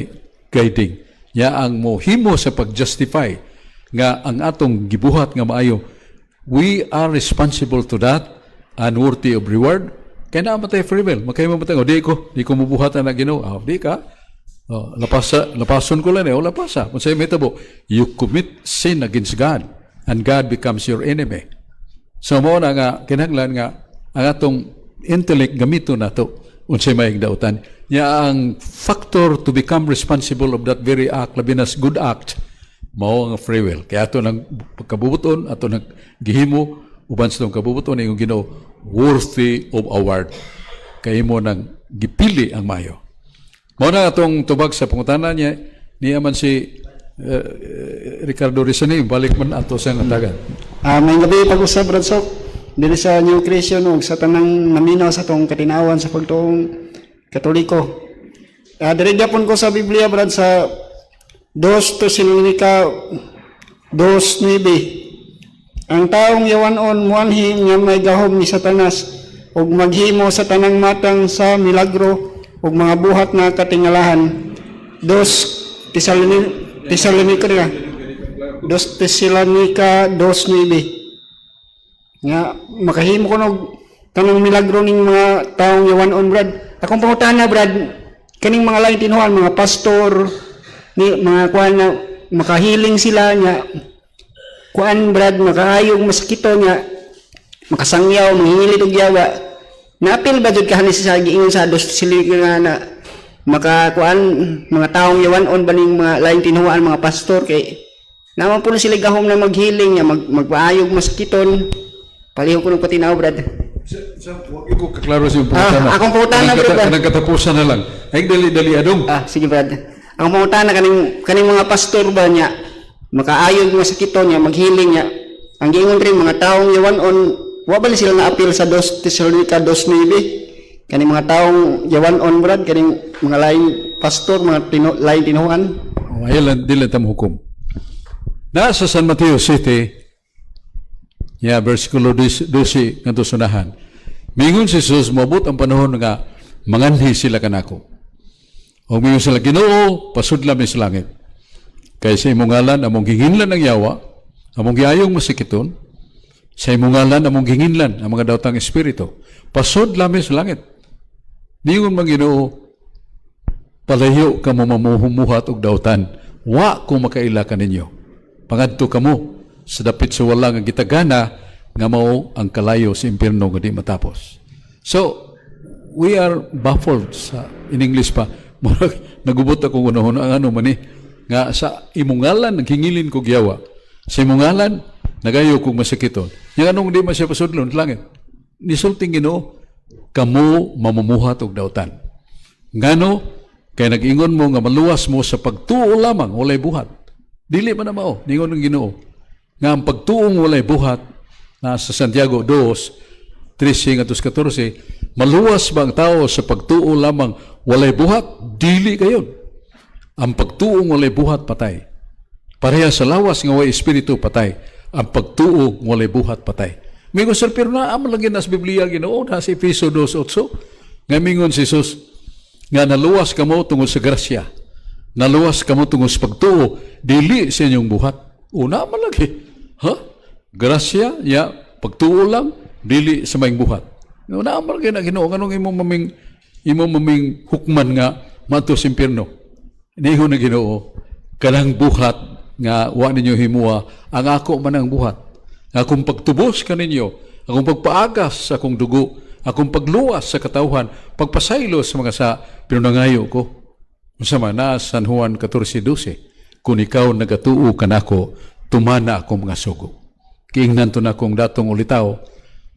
guiding. Ya ang mohimo sa pag-justify nga ang atong gibuhat nga maayo, we are responsible to that and worthy of reward. Kaya naa man tay free will. Makahimo man tayo, di ko mubuhat na Ginoo. Ah, di ka. Oh, lapasa, lapason ko lang eh. O lapasa. Kung sa'yo mahitabo, you commit sin against God and God becomes your enemy. So mao na nga kinahanglan nga ang atong intellect gamito nato unsay maayong dautan. Nya ang factor to become responsible of that very act, labi na sa good act, mao ang free will. Kaya ato nang kabubuton, ato nang gihimo uban sa atong kabubuton ingon Ginoo, worthy of award. Kay imo nang gipili ang maayo. Mao na atong tubag sa pangutana niya niya man si Ricardo Rizani, balik man ato sa natagan. Ah, maayong gabii pag-usab, Brad Sok. Diri sa New Creation ug sa tanang naminaw sa atong katinawan sa pagtuong Katoliko. Ah, diri gyapon ko sa Biblia, Brad, sa 2 Tesalonica 2:9. Ang taong yawanon muanhi nga may gahom ni Satanas ug maghimo sa tanang matang sa milagro ug mga buhat nga katingalahan. 2 Tesalonica nga. 2 Tesalonica 2:9. Nga makahimo ko og tanang milagro ning mga taong yawanon, Brad. Akong pangutana, Brad, kaning mga laing tinuan, mga pastor ni mga kuan na makahiling sila nya kuan, Brad, makaayog masakito nya makasangyaw, manghilit og yawa. Naapil ba jud kahani sa giingon sa dos sila nga na makakuan mga taong yawanon ba ning mga laing tinuan, mga pastor, kay naman po na sila gahom na maghiling nya magpaayog masakiton? Palihog ko ng patinaw, Brad. Sa, wag ko kaklaro sa iyong pangutana. Ah, akong pangutana, Kanang Brad. Kanang katapusan na lang. Ay, dali-dali, adong. Ah, sige, Brad. Ang pangutana kaning mga pastor ba niya makaayog masakiton niya maghiling niya. Ang giingon rin mga taong yawanon, wa ba sila naapil sa 2 Tesalonica 2:9? Kaning mga taong yawanon, Brad, kaning mga laing pastor, mga laing tinuan. Oh, ayaw lang, dili lang hukom. Nasa San Mateo City, ya, versikulo 12 ngadto sunahan. Mingon si Jesus, moabot ang panahon nga manganhi sila kanako. O mingon sila, "Ginoo, pasudla mi sa langit. Kay sa imong ngalan, among gihinlan ang yawa, among giayong masikiton." Sa imong ngalan among ginginlan ang mga dawtang espiritu. Pasod lami sa langit. Niingon man Ginoo, "Palayo kamo, mamumuhat og dautan. Wa ko makaila kaninyo. Pangadto kamo sa dapit sa wala nga gitagana nga mao ang kalayo sa impierno nga di matapos." So, we are baffled sa in English pa. Murag nagubot ako unahon ang ano man ni nga sa imong ngalan naghingilin ko giyawa. Sa imong ngalan nagayo kog masakiton. Nya nganong di man siya pasudlon sa langit? Nisulting Ginoo, "Kamo mamumuhat og dautan. Ngano kay nag-ingon mo nga maluwas mo sa pagtuo lamang, walay buhat. Dili man na mao." Ningon ng Ginoo nga ang pagtuong walay buhat na sa Santiago 2, 13 ngadto 14, maluwas ba ang tao sa pagtuo lamang walay buhat? Dili kayon. Ang pagtuong walay buhat, patay. Pareha sa lawas nga walay espiritu, patay. Ang pagtuo walay buhat, patay. Mingon sir, pero naa man lagi na sa Biblia, Ginoo, na sa Efeso 2:8. Nga mingon si Jesus, nga naluwas kamo tungod sa grasya. Naluwas kamo tungod sa pagtuo, dili sa inyong buhat. Una man lagi. Ha? Grasya, ya, pagtuo lang, dili sa maayong buhat. Una man lagi na, Ginoo, nganong imo maming hukman nga maadto sa impyerno? Niingon na Ginoo, kanang buhat nga wa ninyo himua, ang ako man ang buhat. Akong pagtubos kaninyo, akong pagpaagas sa akong dugo, akong pagluwas sa katawhan, pagpasaylo sa mga sa, pero nangayo ko. Unsa man na San Juan 14:12, kung ikaw nagatuo kanako, tumana akong mga sugo. Kiingnan to na akong datong ulitaw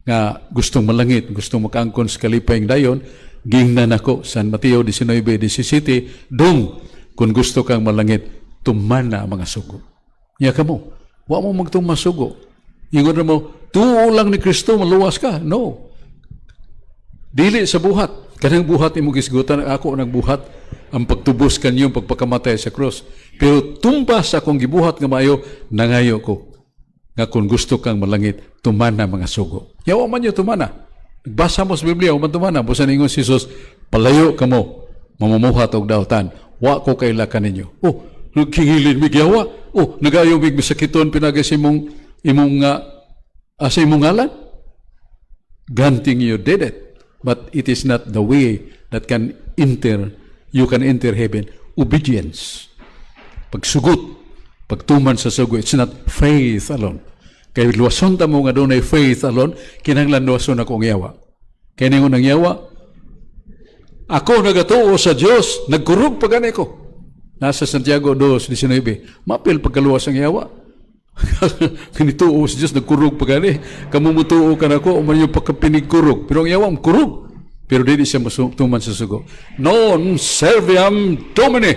nga gustong malangit, gustong makaangkon sa kalipay dayon, giingnan ako San Mateo 19:17, "Dong, kung gusto kang malangit, tumana ang mga sugo." Nya kamo, wa mo magtuman sugo. Ingon na mo, tuo lang ni Kristo, maluwas ka. No. Dili sa buhat. Kanang buhat imo gisgutan, ako nagbuhat ang pagtubos kanyo, pagpakamatay sa krus. Pero tumbas sa akong gibuhat nga maayo, nangayo ko nga kung gusto kang malangit, tumana mga sugo. Yawa man yo tumana. Nagbasa mo sa Biblia, man tumana. Busa ningon si Jesus, "Palayo kamo, mamumuhat og dautan. Wa ko kaila kaninyo." Oh, nagkingilin mig yawa. Oh, nagayo mig masakiton pinagi sa imong sa imong ngalan. Granting you did it, but it is not the way that can enter, you can enter heaven. Obedience. Pagsugot, pagtuman sa sugo, it's not faith alone. Kay luwason ta mo nga dunay faith alone, kinahanglan luwason ako ang yawa. Kay ningon ang yawa, "Ako nagatuo sa Dios, nagkurog pa gani ko." Nasa Santiago 2:19, mapil pagkaluwas ang yawa. Kinituo sa Diyos, nagkurog pa gani. Kamo mutuo ka nako, man yung pagkapinigkurog. Pero ang yawa, kurog. Pero dili siya tuman sa sugo. Non serviam Domini.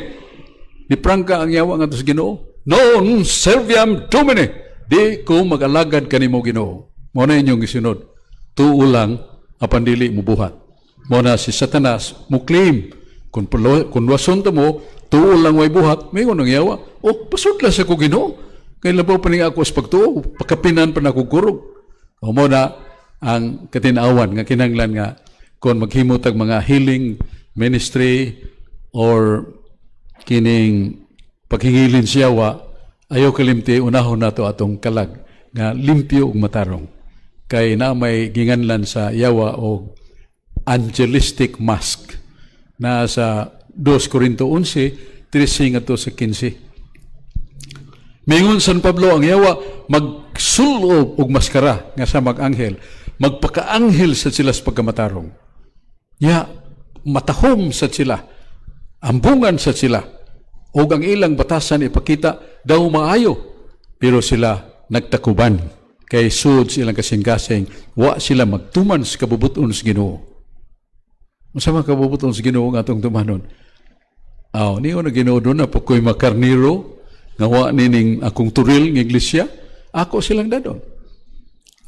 Ni prangka ang yawa nga sa Ginoo. Non serviam Domini. Di ko mag-alagad kanimo, Ginoo. Mao na inyong gisunod. Tuo lang apan dili mo buhat. Mao na si Satanas mo claim kung luwason ta mo tuo lang way buhat, may ang yawa. Oh, pasudla sa ko Ginoo. Kay labaw pa ni ako sa pagtuo, pakapinan pa na ko kurog. O mao na ang katinawan nga kinahanglan nga kung maghimo tag mga healing ministry or kining paghingilin siya wa, ayaw kalimti unahon nato atong kalag nga limpyo ug matarong kay na may ginganlan sa yawa og angelistic mask na sa 2 Corinto 11, 13 ngadto sa 15. Mingon San Pablo, ang yawa magsulob og maskara nga sa mag-anghel, magpakaanghel sa sila sa pagkamatarong. Ya, matahom sa sila, ambungan sa sila, ug ang ilang batasan ipakita daw maayo, pero sila nagtakuban kay sud sa ilang kasing-kasing, wa sila magtuman sa kabubuton sa Ginoo. Unsa man kabubuton sa Ginoo nga atong tumanon? Aw, niyo na Ginoo, doon na po ko'y makarniro nga wa nining akong turil ng iglesia, ako silang dadon.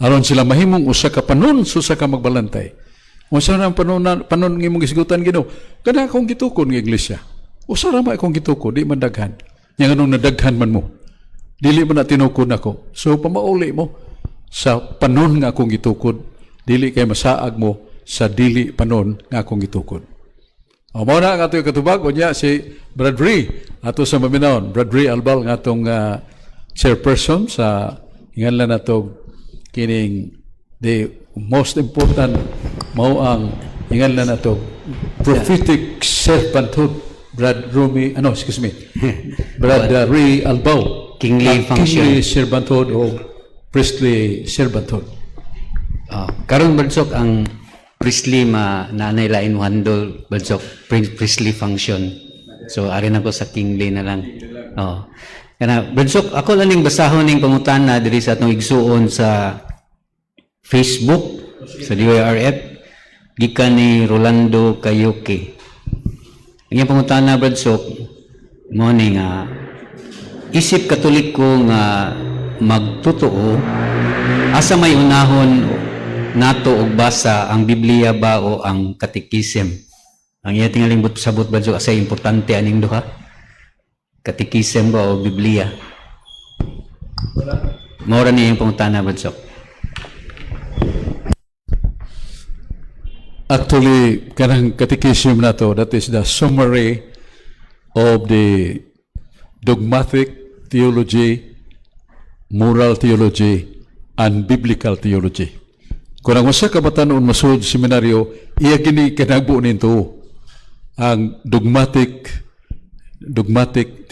Aron sila mahimong usa ka panon sa usa ka magbalantay. Unsa na ang panon na, panon ng imong gisgutan, Ginoo? Kada akong gitukod ng iglesia. Usa ra man akong gitukod, di man daghan. Nya nganong nadaghan man mo? Dili man na tinukod nako. So pamauli mo sa panon nga akong gitukod, dili kay masaag mo sa dili panon nga akong gitukod. O mao na ang ato katubag unya si Brad Ray ato sa maminawon. Brad Ray Albal nga atong chairperson sa inganlan nato. Kining the most important mao ang ingan na nato prophetic servanthood, Brad Rumi, ano, excuse me, Brad Ray Albao. Kingly Ang function. Kingly servanthood o priestly servanthood. Ah, karon, Brad Sok, ang priestly ma naanay lain mo handle, Brad Sok, priestly function. So ari na ko sa kingly na lang. Oh. Kana, Brad Sok, ako lang ning basahon ning pangutana diri sa atong igsuon sa Facebook sa DYRF gikan ni Rolando Kayuki. Ang iyang pangutana, Brad Sok, mo ni nga isip Katoliko nga magtotoo, asa may unahon nato og basa, ang Biblia ba o ang Katekisim? Ang iya tingaling but sabot, Brad Sok, asa importante aning duha? Katekisim ba o Biblia? Mao ra ni iyang pangutana, Brad Sok. Actually, kanang catechism nato, that is the summary of the dogmatic theology, moral theology, and biblical theology. Kung ang usa ka batanon masulod sa seminaryo, iya gini kanagbo nito ang dogmatic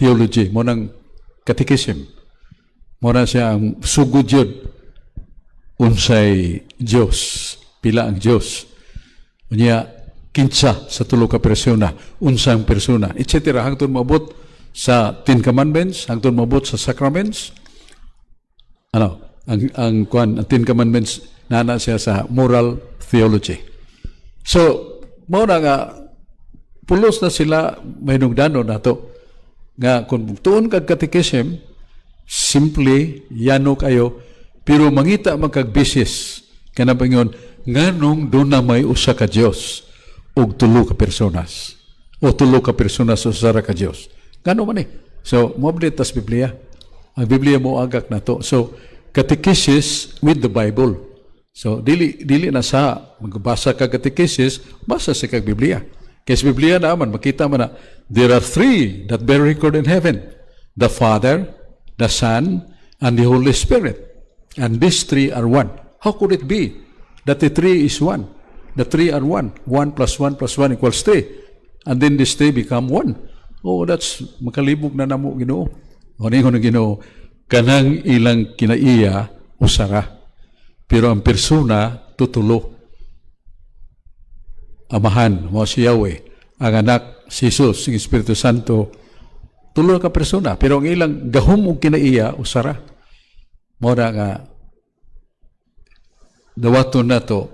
theology mo nang catechism. Mo na siya ang sugod yun unsay Dios, pila ang Dios. Unya, kinsa sa tulo ka persona, unsang persona, etc. Hangtod maabot sa Ten Commandments, hangtod maabot sa sacraments. Ano, ang kuan, ang Ten Commandments nana siya sa moral theology. So, mao na nga pulos na sila mahinungdanon nato nga kung tuon kag catechism, simple yano kayo, pero mangita man kag basis kana bangon nganong duna may usa ka Dios ug tulo ka personas o tulo ka personas sa usa ra ka Dios, ngano man eh? So mo tas Biblia, ang Biblia mo agak nato. So catechesis with the Bible. So dili dili na sa magbasa ka catechesis, basa sa kag Biblia. Kay sa Biblia naman makita man na there are three that bear record in heaven: the Father, the Son, and the Holy Spirit. And these three are one. How could it be that the three is one? The three are one. One plus one plus one equals three. And then these three become one. Oh, that's makalibog na namo, Ginoo. O ningon ng Ginoo, kanang ilang kinaiya usara. Pero ang persona tutulo. Amahan mo si Yahweh, ang Anak si Jesus, ang Espiritu Santo, tulo ka persona. Pero ang ilang gahom og kinaiya usara. Mo na nga dawaton nato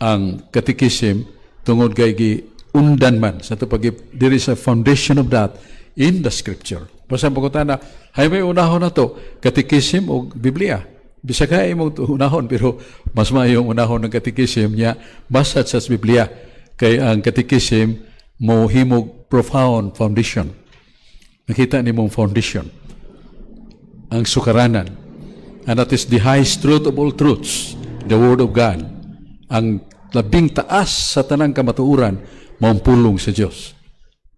ang catechism tungod kay gi undan man sa ato pag there is a foundation of that in the Scripture. Basta pagkutana, hay may unahon nato, catechism o Biblia. Bisag kay imong unahon, pero mas maayong unahon ng catechism niya basta sa Biblia kay ang catechism mo himog profound foundation. Nakita nimong foundation ang sukaranan. And that is the highest truth of all truths, the Word of God. Ang labing taas sa tanang kamatuoran, maong pulong sa Dios.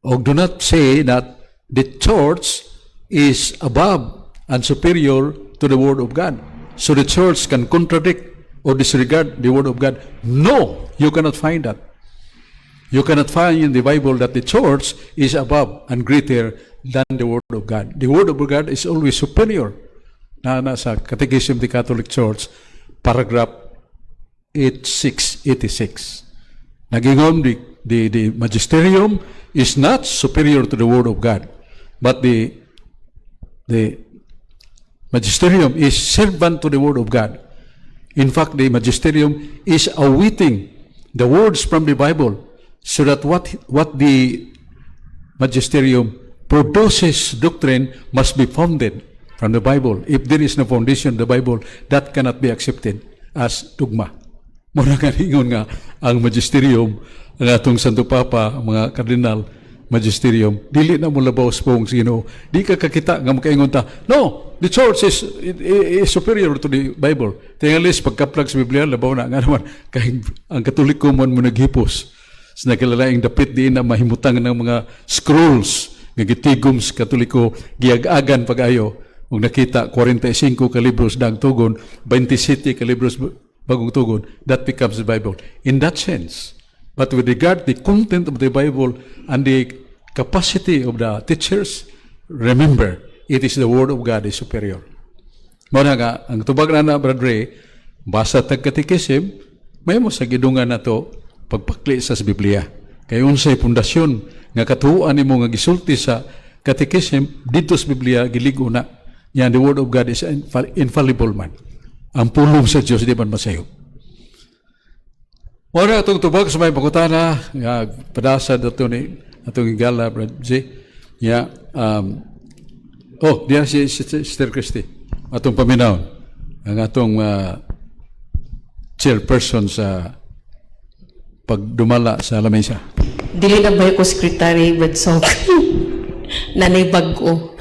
O do not say that the church is above and superior to the Word of God. So the church can contradict or disregard the Word of God. No, you cannot find that. You cannot find in the Bible that the church is above and greater than the Word of God. The Word of God is always superior. Na sa Catechism of the Catholic Church, paragraph 8686. Nagingon, the magisterium is not superior to the Word of God, but the magisterium is servant to the Word of God. In fact, the magisterium is awaiting the words from the Bible so that what the magisterium produces doctrine must be founded from the Bible. If there is no foundation in the Bible, that cannot be accepted as dogma. Muna nga ingon nga ang magisterium, ang atong Santo Papa, ang mga kardinal, magisterium, dili na mo labaw sa pulong sa Ginoo. Di ka kakita nga makaingon ta, "No, the church is superior to the Bible." Tingalis, pagkaplag sa Biblia, labaw na. Nga naman, kay ang Katoliko man mo naghipos sa nakilalaing dapit diin na mahimutang ng mga scrolls nga gitigom sa Katoliko, giag-agan pag-ayo. Ug nakita 45 ka libros Daang Tugon, 27 ka libros Bagong Tugon, that becomes the Bible. In that sense, but with regard the content of the Bible and the capacity of the teachers, remember, it is the Word of God is superior. Mao na nga, ang tubag na na, Brad Ray, basa tag katekisim, may mo sa gidungan na to pagpakli sa Biblia. Kay unsay pundasyon nga katuoan nimo nga gisulti sa katekisim dito sa Biblia giligo na. Yan, the Word of God is infallible man. Ang pulong sa Diyos di man masayop. Mao na atong tubag sa may pangutana nga padasa dato ni atong higala, Brad J. Yeah, oh, diya si Sister Christy. Atong paminawon ang atong chairperson sa pagdumala sa lamesa. Dili na ba ko secretary, Brad Sok? Nanay bag-o.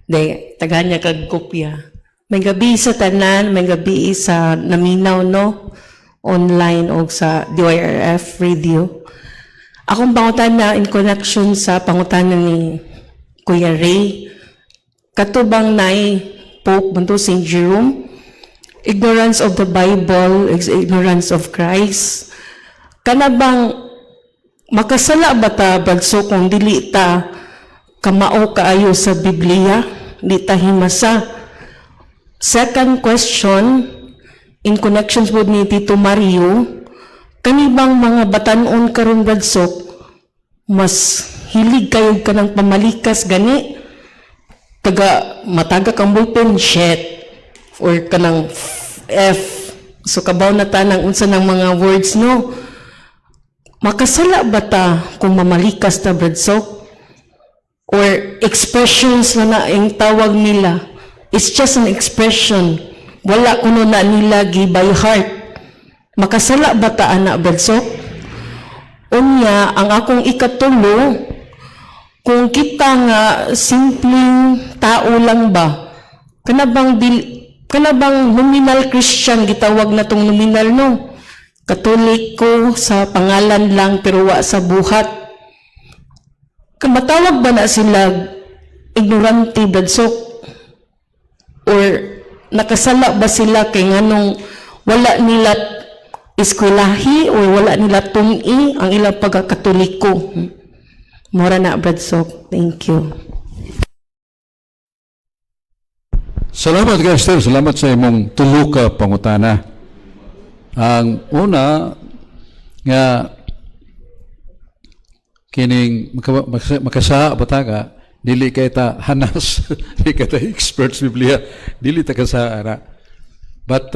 Day, tagahan niya kag kopya. May gabi sa tanan, may gabi sa naminaw, no? Online o sa DYRF radio. Akong pangutana in connection sa pangutana ni Kuya Ray. Katubang nay Pope man to, St. Jerome, ignorance of the Bible is ignorance of Christ. Kana bang makasala ba ta, Brad Sok, kung dili ta kamao kaayo sa Biblia, di ta himasa? Second question, in connections with ni Tito Mario, kani bang mga batanon karon, Brad Sok, mas hilig kayo kanang pamalikas gani, taga mataga kang ballpen, shit or kanang F, so kabaw na ta ng unsa ng mga words, no? Makasala ba ta kung mamalikas ta, Brad Sok? Or expressions na na ang tawag nila, it's just an expression, wala kuno na nila gi by heart. Makasala ba ta ana, Brad Sok? Unya, ang akong ikatulo, kung kita nga simpleng tao lang ba, kana bang nominal Christian, gitawag na tong nominal, no? Katoliko sa pangalan lang pero wa sa buhat. Kamatawag ba na sila ignorante, Brad Sok? Or nakasala ba sila kay nganong wala nila eskwelahi or wala nila tun-i ang ilang pagkakatoliko? Mora na, Brad Sok. Thank you. Salamat kay Esther, salamat sa imong tulo ka pangutana. Ang una nga kining makasa ba ta ka, dili kay ta hanas, dili kay ta experts Biblia, dili ta kasaa na. But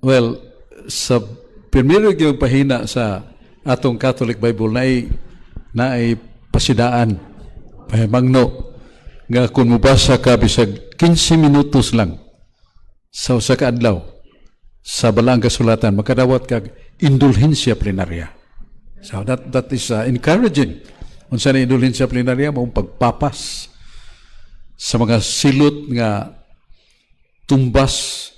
well, sa primero gyud pahina sa atong Catholic Bible na pasidaan pahimangno nga kung mobasa ka bisag 15 minutos lang sa usa ka adlaw sa Balaang Kasulatan, makadawat kag indulhensya plenarya. So that is encouraging. Unsa na indulhensya plenarya? Mao pagpapas sa mga silot nga tumbas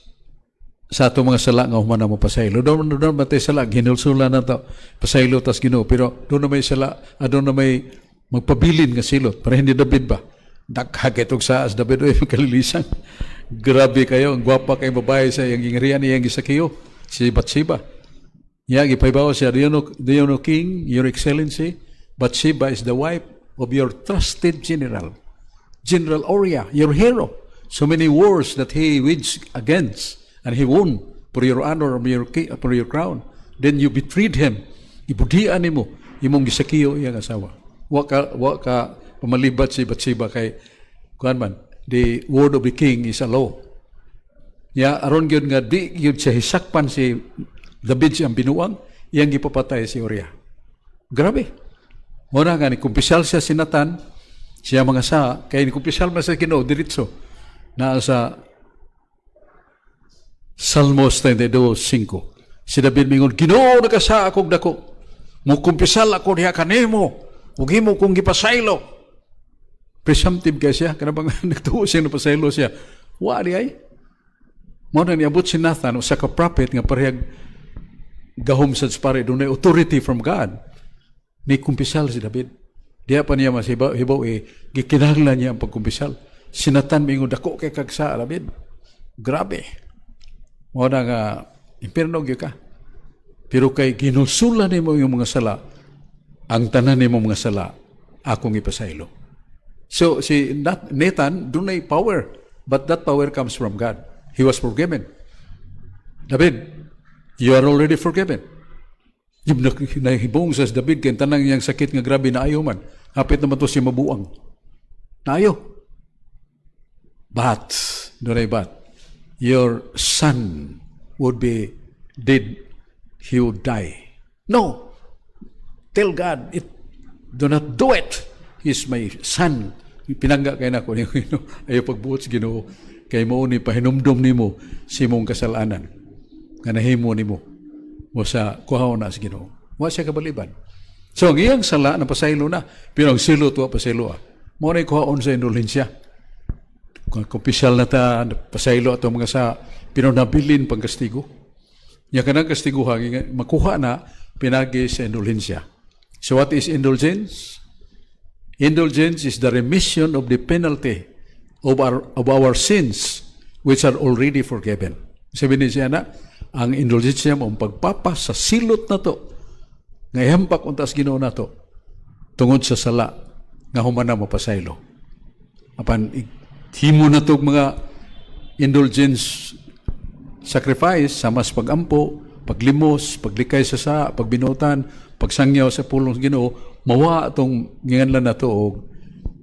sa atong mga sala nga human na mo pasaylo. Doon na may sala, ginulsula na to, pasaylo tas Ginoo. Pero doon na may sala, doon na may magpabilin nga silot. Para hindi David ba? Daghag itong saas David, oy, kalilisan. Grabe kayo, ang gwapa kay babae sa iyang gingrian iyang gisakiyo, si Bathsheba. Ya, gipaybawo siya, do you know, King, Your Excellency, Bathsheba is the wife of your trusted general, General Uriah, your hero. So many wars that he waged against, and he won for your honor, for your crown. Then you betrayed him. Ibudian nimo imong gisakiyo iyang asawa. Wa ka pamalibat si Bathsheba kay kuan man, the word of the king is a law. Ya, aron gyud nga di gyud siya hisakpan si David siyang binuang, iyang gipapatay si Uriah. Grabe. Mao na nga ni kumpisal siya si Nathan, siya mga sa kay ni kumpisal man sa Ginoo diretso na sa Salmos 32:5. Si David mingon, "Ginoo, nagasa akong dako. Mukumpisal ako diha kanimo ug imo kong gipasaylo." Presumptive kay siya, kana bang nagtuo siya napasaylo siya. Wa di ay. Mao na niabot si Nathan, usa ka prophet nga parehag gahom sa pare, dunay authority from God. Ni kumpisal si David. Diya pa niya masibaw hibaw eh, gikinahanglan niya ang pagkumpisal. Si Nathan mingon, "Dako kay kag sala, David. Grabe. Mao na nga impierno gyud ka. Pero kay ginulsulan nimo yung mga sala, ang tanan nimo mga sala, akong ipasaylo." So si Nathan dunay power, but that power comes from God. He was forgiven. "David, you are already forgiven." Yung nahibong sa David kay tanang niyang sakit nga grabe naayo man. Hapit naman to siya mabuang. Naayo. "But, dunay but, your son would be dead. He would die." "No. Tell God, it, do not do it. He's my son." Pinangga kay nako niyo. Ayo pagbuot sa Ginoo kay mao ni pahinumdom nimo sa imong kasalanan nga nahimo nimo mo sa kuhaon na sa Ginoo. Wa siya kabaliban. So ang iyang sala napasaylo na, pero ang silot wa pasaylo ah. Mao na kuhaon sa indulhensya. Kung kumpisal na ta, pasaylo ato mga sa, pero nabilin pang kastigo. Nya kanang kastiguha makuha na pinagi sa indulhensya. So what is indulgence? Indulgence is the remission of the penalty of our sins which are already forgiven. Sabi ni siya na, ang indulgensya mo, ang pagpapa sa silot na to, nga ihampak unta sa Ginoo nato, tungod sa sala, nga human na mapasaylo. Apan, himo na to mga indulgence sacrifice sa mas pagampo, paglimos, paglikay sa sa, pagbinutan, pagsangyaw sa pulong sa Ginoo, mawa atong nginganlan nato og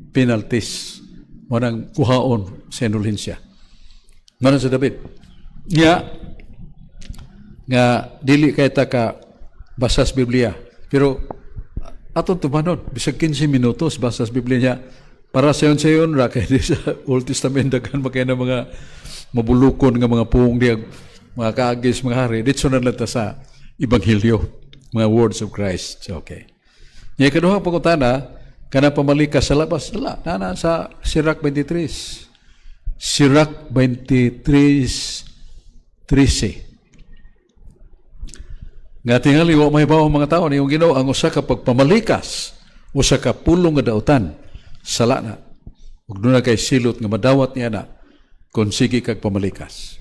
penalties. Mao nang kuhaon sa indulhensya. Mao sa David. Nga nga dili kay ta ka basas Biblia. Pero atong tumanon bisag 15 minutos basas Biblia niya para sayon-sayon ra kay di sa Old Testament daghan man kay na mga mabulukon nga mga puong diya, mga kaagis mga hari. Ditso na lang ta sa Ebanghelyo, mga words of Christ. So, okay. Nya ikaduha pangutana, kana pamalikas sa labas sala nana sa Sirach 23. Sirach 23:13. Nga tingali wa mahibaw ang mga tao niyong Ginoo ang usa ka pagpamalikas, usa ka pulong nga dautan, sala na. Ug duna kay silot nga madawat niya na kung sige kag pamalikas.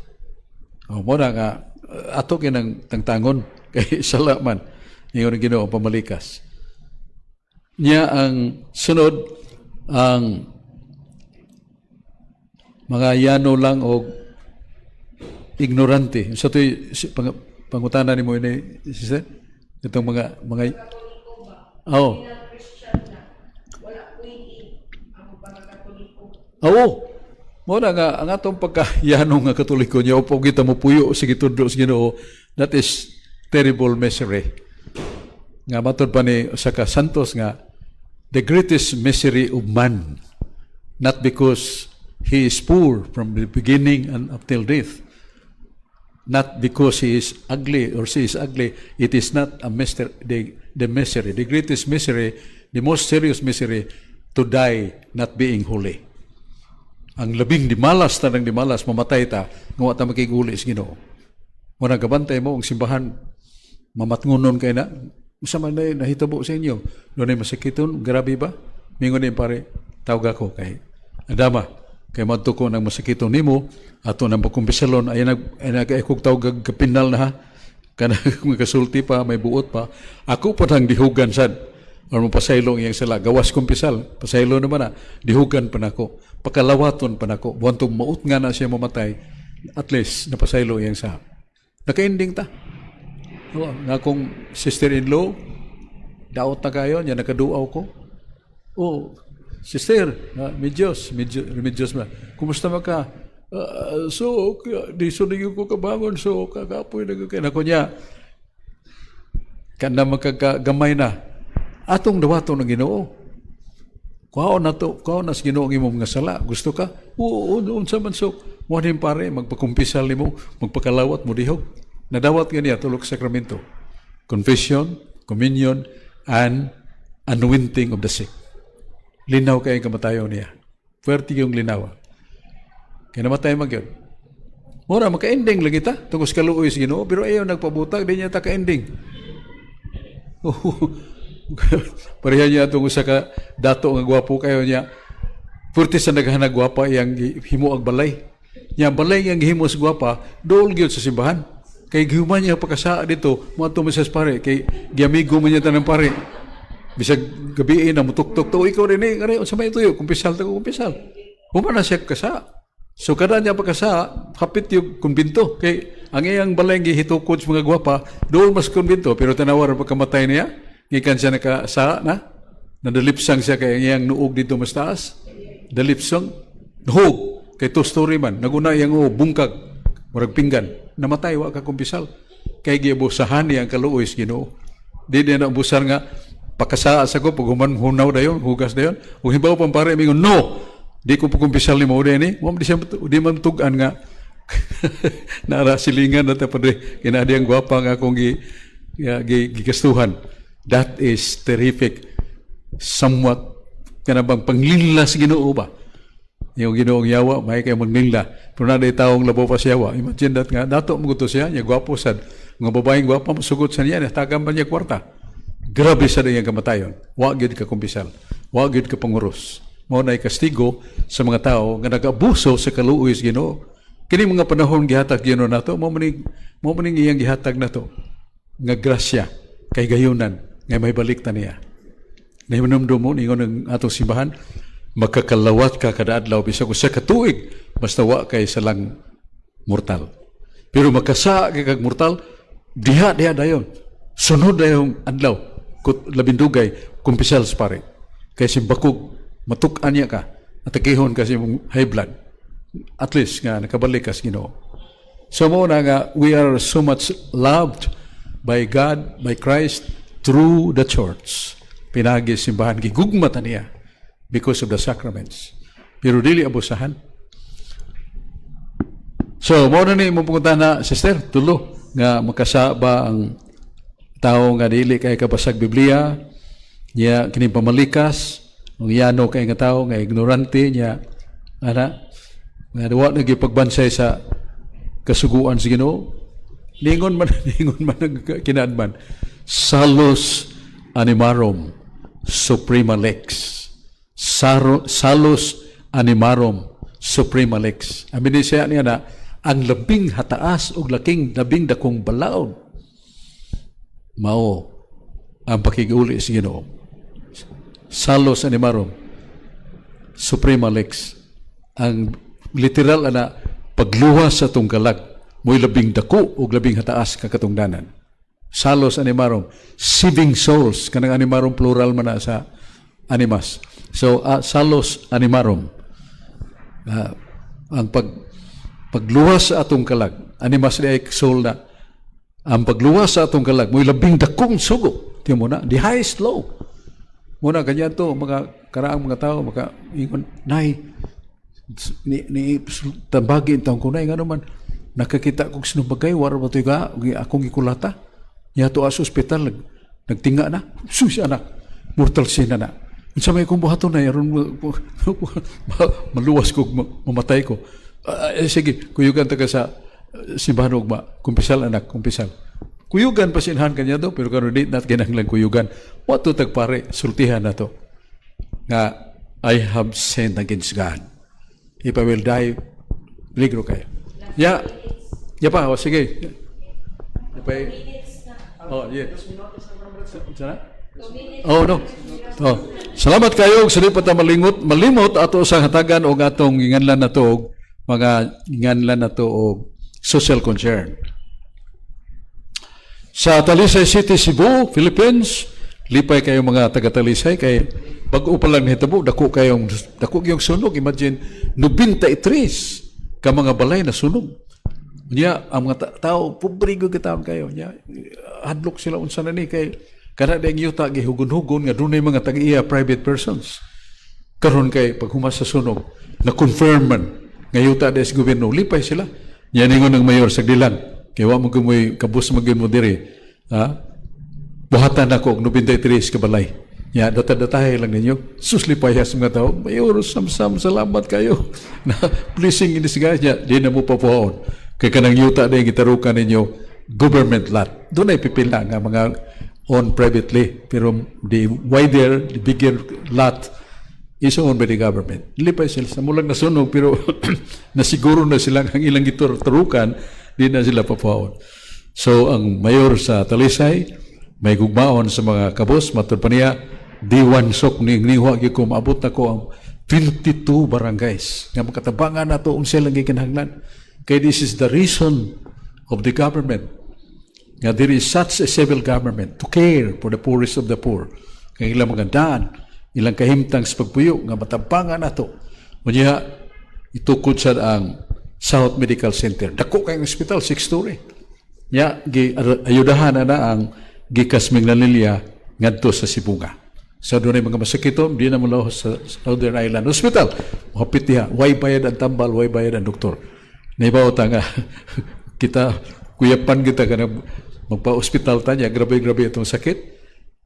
O mo na nga ato kinang tangtangon kay sala man ingon ng Ginoo ang pamalikas. Nya ang sunod, ang mga yano lang og ignorante. Sa to'y pangutana nimo ini, sister? Itong mga. Oh. Wala pwede ang pagkakatoliko. Oo. Mo na nga ang atong pagkayano nga Katoliko niya upo kita mo puyo sa gitudlo sa Ginoo, that is terrible misery. Nga matod pa ni usa ka santos nga the greatest misery of man, not because he is poor from the beginning and up till death, not because he is ugly or she is ugly, it is not a mystery, the misery, the greatest misery, the most serious misery, to die not being holy. Ang labing di malas tanang di malas, mamatay ta, nga wa ta makiguli sa Ginoo. Mo nang gabantay mo ang simbahan, mamatngunon kay na, usa man na nahitabo sa inyo? Dunay masakiton, grabe ba? Mingon ni pare, tawag ako kay Adama, kay madto ko nang masakiton nimo, ato nang pagkumpisalon, ay nag ay kog tawag kapinal na ha. Kana makasulti pa, may buot pa. Ako pa nang dihugan sad. Or mapasaylo ang iyang sala. Gawas kumpisal. Pasaylo naman na. Dihugan pa nako. Pakalawaton pa nako. Buwan maut nga na siya mamatay. At least, napasaylo iyang sa. Naka-ending ta. Oo, nga akong sister-in-law, daot na kayo, niya nakaduaw ko. "Oh, sister, Remedios, medyo, Remedios ba? Kumusta man ka?" "So, di so ko kabangon, so, kagapoy na kay nako niya." Kana magkagagamay na. Atong dawaton ng Ginoo. Kuhaon na to, kuhaon na sa Ginoo ang imong mga sala. Gusto ka? "Oo, unsa man so?" Mo ni pare, magpakumpisal nimo, magpakalawat mo dihog. Nadawat ganiya tulok sakramento. Confession, communion, and anointing of the sick. Linaw kay kamatayon niya. Puwerte yung linaw. Kaya namatay man gyud. Mura maka-ending lagi ta tungod sa kaluoy sa Ginoo, pero ayaw nagpabutag di niya ta ka-ending. Pareha niya itong usa ka dato nga gwapo kayo niya. Purti sa naghanag gwapa iyang himo ang balay. Nya balay iyang gihimo sa gwapa, dool gyud sa simbahan. Kay gihuman niya pagkasaa dito, moadto man siya sa pare kay giamigo man niya tanang pare. Bisag gabi na mutuktok to, ikaw rin eh, kare, unsa may tuyo, kumpisal ta ko, kumpisal. Human na siya kasa. So kada niya pagkasa, hapit yung kumbinto. Kay ang iyang balay gihitukod sa mga gwapa, doon mas kumbinto, pero tanawa ra pagkamatay niya, gikan siya nakasa na, nadalipsang siya kay ang iyang nuog dito mas taas. Dalipsang, nuhog, kay two story man, naguna iyang uog, bungkag, murag pinggan, namatay, wa ka kumpisal. Kay giabusahan niya ang kaluoy sa Ginoo. Di niya naabusan nga, pakasaa sa ko, pag human hunaw dayon, hugas dayon, ug hibaw pang pare, mingon, "No, di ko pagkumpisal ni mo ni, wa man di siya, di man tugan nga, nara silingan na ta padre, kinadi ang gwapa nga akong gigastuhan." That is terrific. Somewhat, kana bang panglinla sa Ginoo ba? Yung Ginoong yawa, may kayo magningla. Pero na taong labaw pa siya yawa. Imagine that nga, dato mo gusto siya, niya gwapo sad. Mga babaeng gwapa, masugot sa niya, tagam pa niya kwarta. Grabe sa iyang kamatayon. Wa gyud ka kumpisal. Wa gyud ka panguros. Mao na'y kastigo sa mga tao nga nag-abuso sa kaluoy sa Ginoo. Kini mga panahon gihatag Ginoo nato, mao man iyang gihatag nato nga grasya kay gayunan nga may balik ta niya. Nahimanumdum mo, ningon ng atong simbahan, magkakalawat ka kada adlaw bisag usa ka tuig basta wa kay salang mortal. Pero makasa kay kag mortal, diha diha dayon. Sunod dayong adlaw, kut labindugay, kumpisal sa pare. Kay simbakog, matuk-an niya ka, atakihon ka sa imong high blood. At least nga nakabalik ka sa Ginoo. So mo na nga we are so much loved by God, by Christ through the church. Pinagi simbahan gigugma ta niya because of the sacraments. Pero dili abusahan. So, mo na ni imong pangutana, sister, tulo nga makasaba ang tao nga dili kay kabasag Biblia, niya kini pamalikas, ang yano kay nga tao nga ignorante niya ana nga wa nagipagbansay sa kasuguan sa Ginoo. Ningon man ang kinaadman, salus animarum suprema lex. Salus animarum suprema lex. Amin ni siya niya na ang labing hataas ug laking labing dakong balaod mao ang pakiguli sa Ginoo. Salus animarum suprema lex. Ang literal ana, pagluwas sa atong kalag mo'y labing dako ug labing hataas ka katungdanan. Salus animarum, saving souls, kanang animarum plural man na sa animas. So salus animarum, ang pagluwas sa atong kalag, animas di ay soul na, ang pagluwas sa atong kalag mo'y labing dakong sugo. Tiyo mo na, the highest law. Muna ganyan to, mga karaang mga tao, maka ingon, "Nay, ni tambagi taong ko, nay, ngano man, nakakita kong sinumbagay, wala ba ito ka, akong gikulata." Niya to sa ospital, nagtinga na, "Sus, anak, mortal sin na na. Unsa may kong buhaton na, aron maluwas ko, mamatay ko?" "Ah, eh, sige, kuyugan ta ka sa simbahan ugma, kumpisal anak, kumpisal." Kuyugan pa sinhan kanya do, pero karon di nat kinahanglan kuyugan. Wato tagpare, sultihan na to. Nga, "I have sinned against God. If I will die, peligro kayo." Ya, ya pa, oh, sige. Ya pa, oh, yeah. Sana? Oh, no. Oh. Salamat kayo sa di pa ta malingot, malimot ato sa hatagan og atong ginganlan na to og mga ginganlan na to og social concern. Sa Talisay City, Cebu, Philippines, lipay kayo mga taga Talisay kay bag-o pa lang nahitabo, dako kayong sunog. Imagine 93 ka mga balay na sunog. Nya ang mga tao pobre gyud katawhan kayo. Nya hadlok sila unsa na ni kay kana dayong yuta gihugon-hugon nga dunay mga tag-iya, private persons. Karon kay pag humas sa sunog, na confirm man nga yuta sa gobyerno, lipay sila. Nya ningon ng mayor sa Dilan, kay wa mo gumoy kabus magyud mo diri. Ha? Buhatan ako og 93 ka balay. Ya, data-datahay lang ninyo. Sus, lipayas mga tao. "Mayor, samsam, salamat kayo." Na blessing in disguise niya. Di na mo papuhaon. Kay kanang yuta na yung gitarukan ninyo, government lot. Doon ay pipila nga mga own privately. Pero the wider, the bigger lot is Is owned by the government. Lipay sila sa mulang nasunog, pero nasiguro na sila ang ilang giturukan, di na sila papaon. So ang mayor sa Talisay may gugmaon sa mga kabos. Matud pa niya, diwan sok ni niwa gyud ko maabot na ko ang 22 barangays nga makatabangan nato unsa lang gikinahanglan. Kay this is the reason of the government nga there is such a civil government, to care for the poorest of the poor. Kay ilang mga daan, ilang kahimtang sa pagpuyo nga matabangan nato. Unya itukod sa ang South Medical Center. Dako kay hospital, six story. Nya gi ayudahan na na ang gikas Minglanilla ngadto sa Sibonga. So doon ay mga masakiton, di na mo sa Southern Island Hospital. Mohapit diha, way bayad ang tambal, way bayad ang doktor. Naibaw ta nga kita kuyapan kita kanang magpa-ospital ta niya, grabe-grabe itong sakit.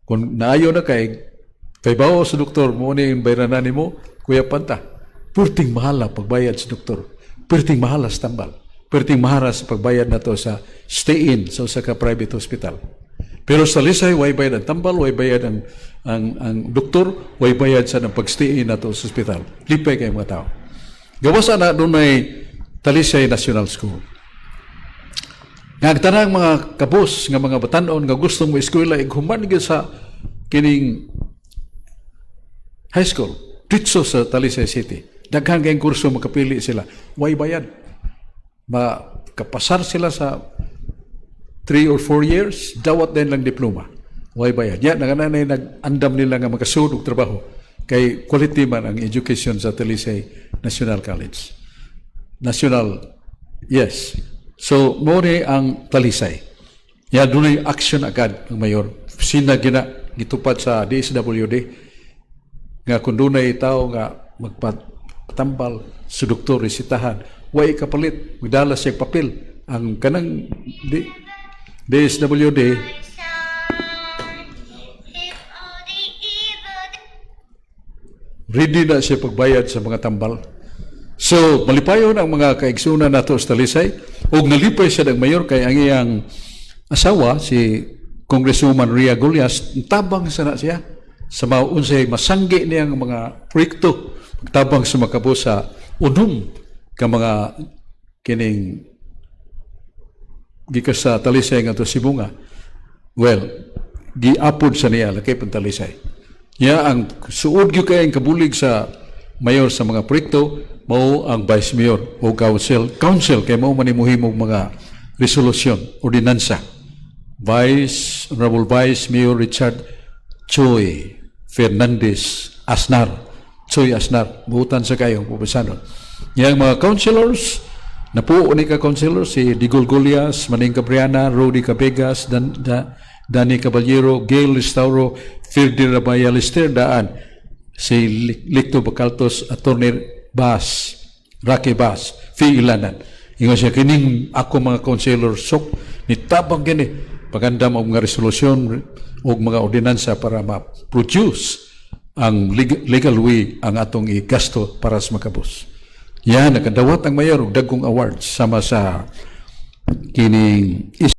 Kung naayo na kay kay bawo sa doktor mo ni yung bayranan nimo, kuyapan ta. Perting mahala pagbayad sa doktor. Perting mahala sa tambal. Perting mahala sa pagbayad nato sa stay in sa usa ka private hospital. Pero sa Talisay, way bayad ang tambal, way bayad ang doktor, way bayad sa ng pag-stay in nato sa hospital. Lipay kay mga tao. Gawas na doon ay Talisay National School. Nga ang tanang mga kabos nga mga batanon nga gustong mo eskwela, ighuman gyud sa kining high school ditso sa Talisay City. Daghan kayong kurso makapili sila. Way bayad. Makapasar sila sa 3 or 4 years, dawat din lang diploma. Way bayad. Ya, nangananay nag-andam nila nga makasud og trabaho. Kay quality man ang education sa Talisay National College. National, yes. So, mao ni ang Talisay. Ya, dunay action agad ang mayor. Sina gina gitupad sa DSWD nga kung dunay tao nga magpatambal sa doktor, resitahan, way kapalit, magdala siya papel ang kanang DSWD. If all the evil Ready na siya pagbayad sa mga tambal. So, malipayon ang mga kaigsunan nato sa Talisay ug nalipay siya ng mayor kay ang iyang asawa, si Congresswoman Ria Gullas, tabang sana siya sa mga unsay masanggi niyang mga proyekto, pagtabang sa makabos sa unom ka mga kining gikas sa Talisay nga to Sibonga. Well, giapod sa niya lakay pang Talisay. Ya, ang suod gyud kay ang kabulig sa mayor sa mga proyekto mao ang vice mayor o council council kay mao man muhimog mga resolusyon, ordinansa. Vice Honorable Vice Mayor Richard Choi Fernandez Asnar. Choi Asnar, buutan sa kayo pupusanon. Yang mga councilors, napuo ni ka councilor si Digol Golias, Maning Cabriana, Rudy Cabegas, Danny Caballero, Gail Restauro, Ferdi Rabaya Lister, daan si Licto Bacaltos, Attorney Bas, Rocky Bas, Fi Ilanan. Ingon siya, kining ako mga councilor sok, ni tabang gini, pagandam og mga resolusyon o mga ordinansa para ma-produce ang legal way ang atong igasto para sa makabos. Yan, nakadawat ang mayor og dagkong awards sama sa kining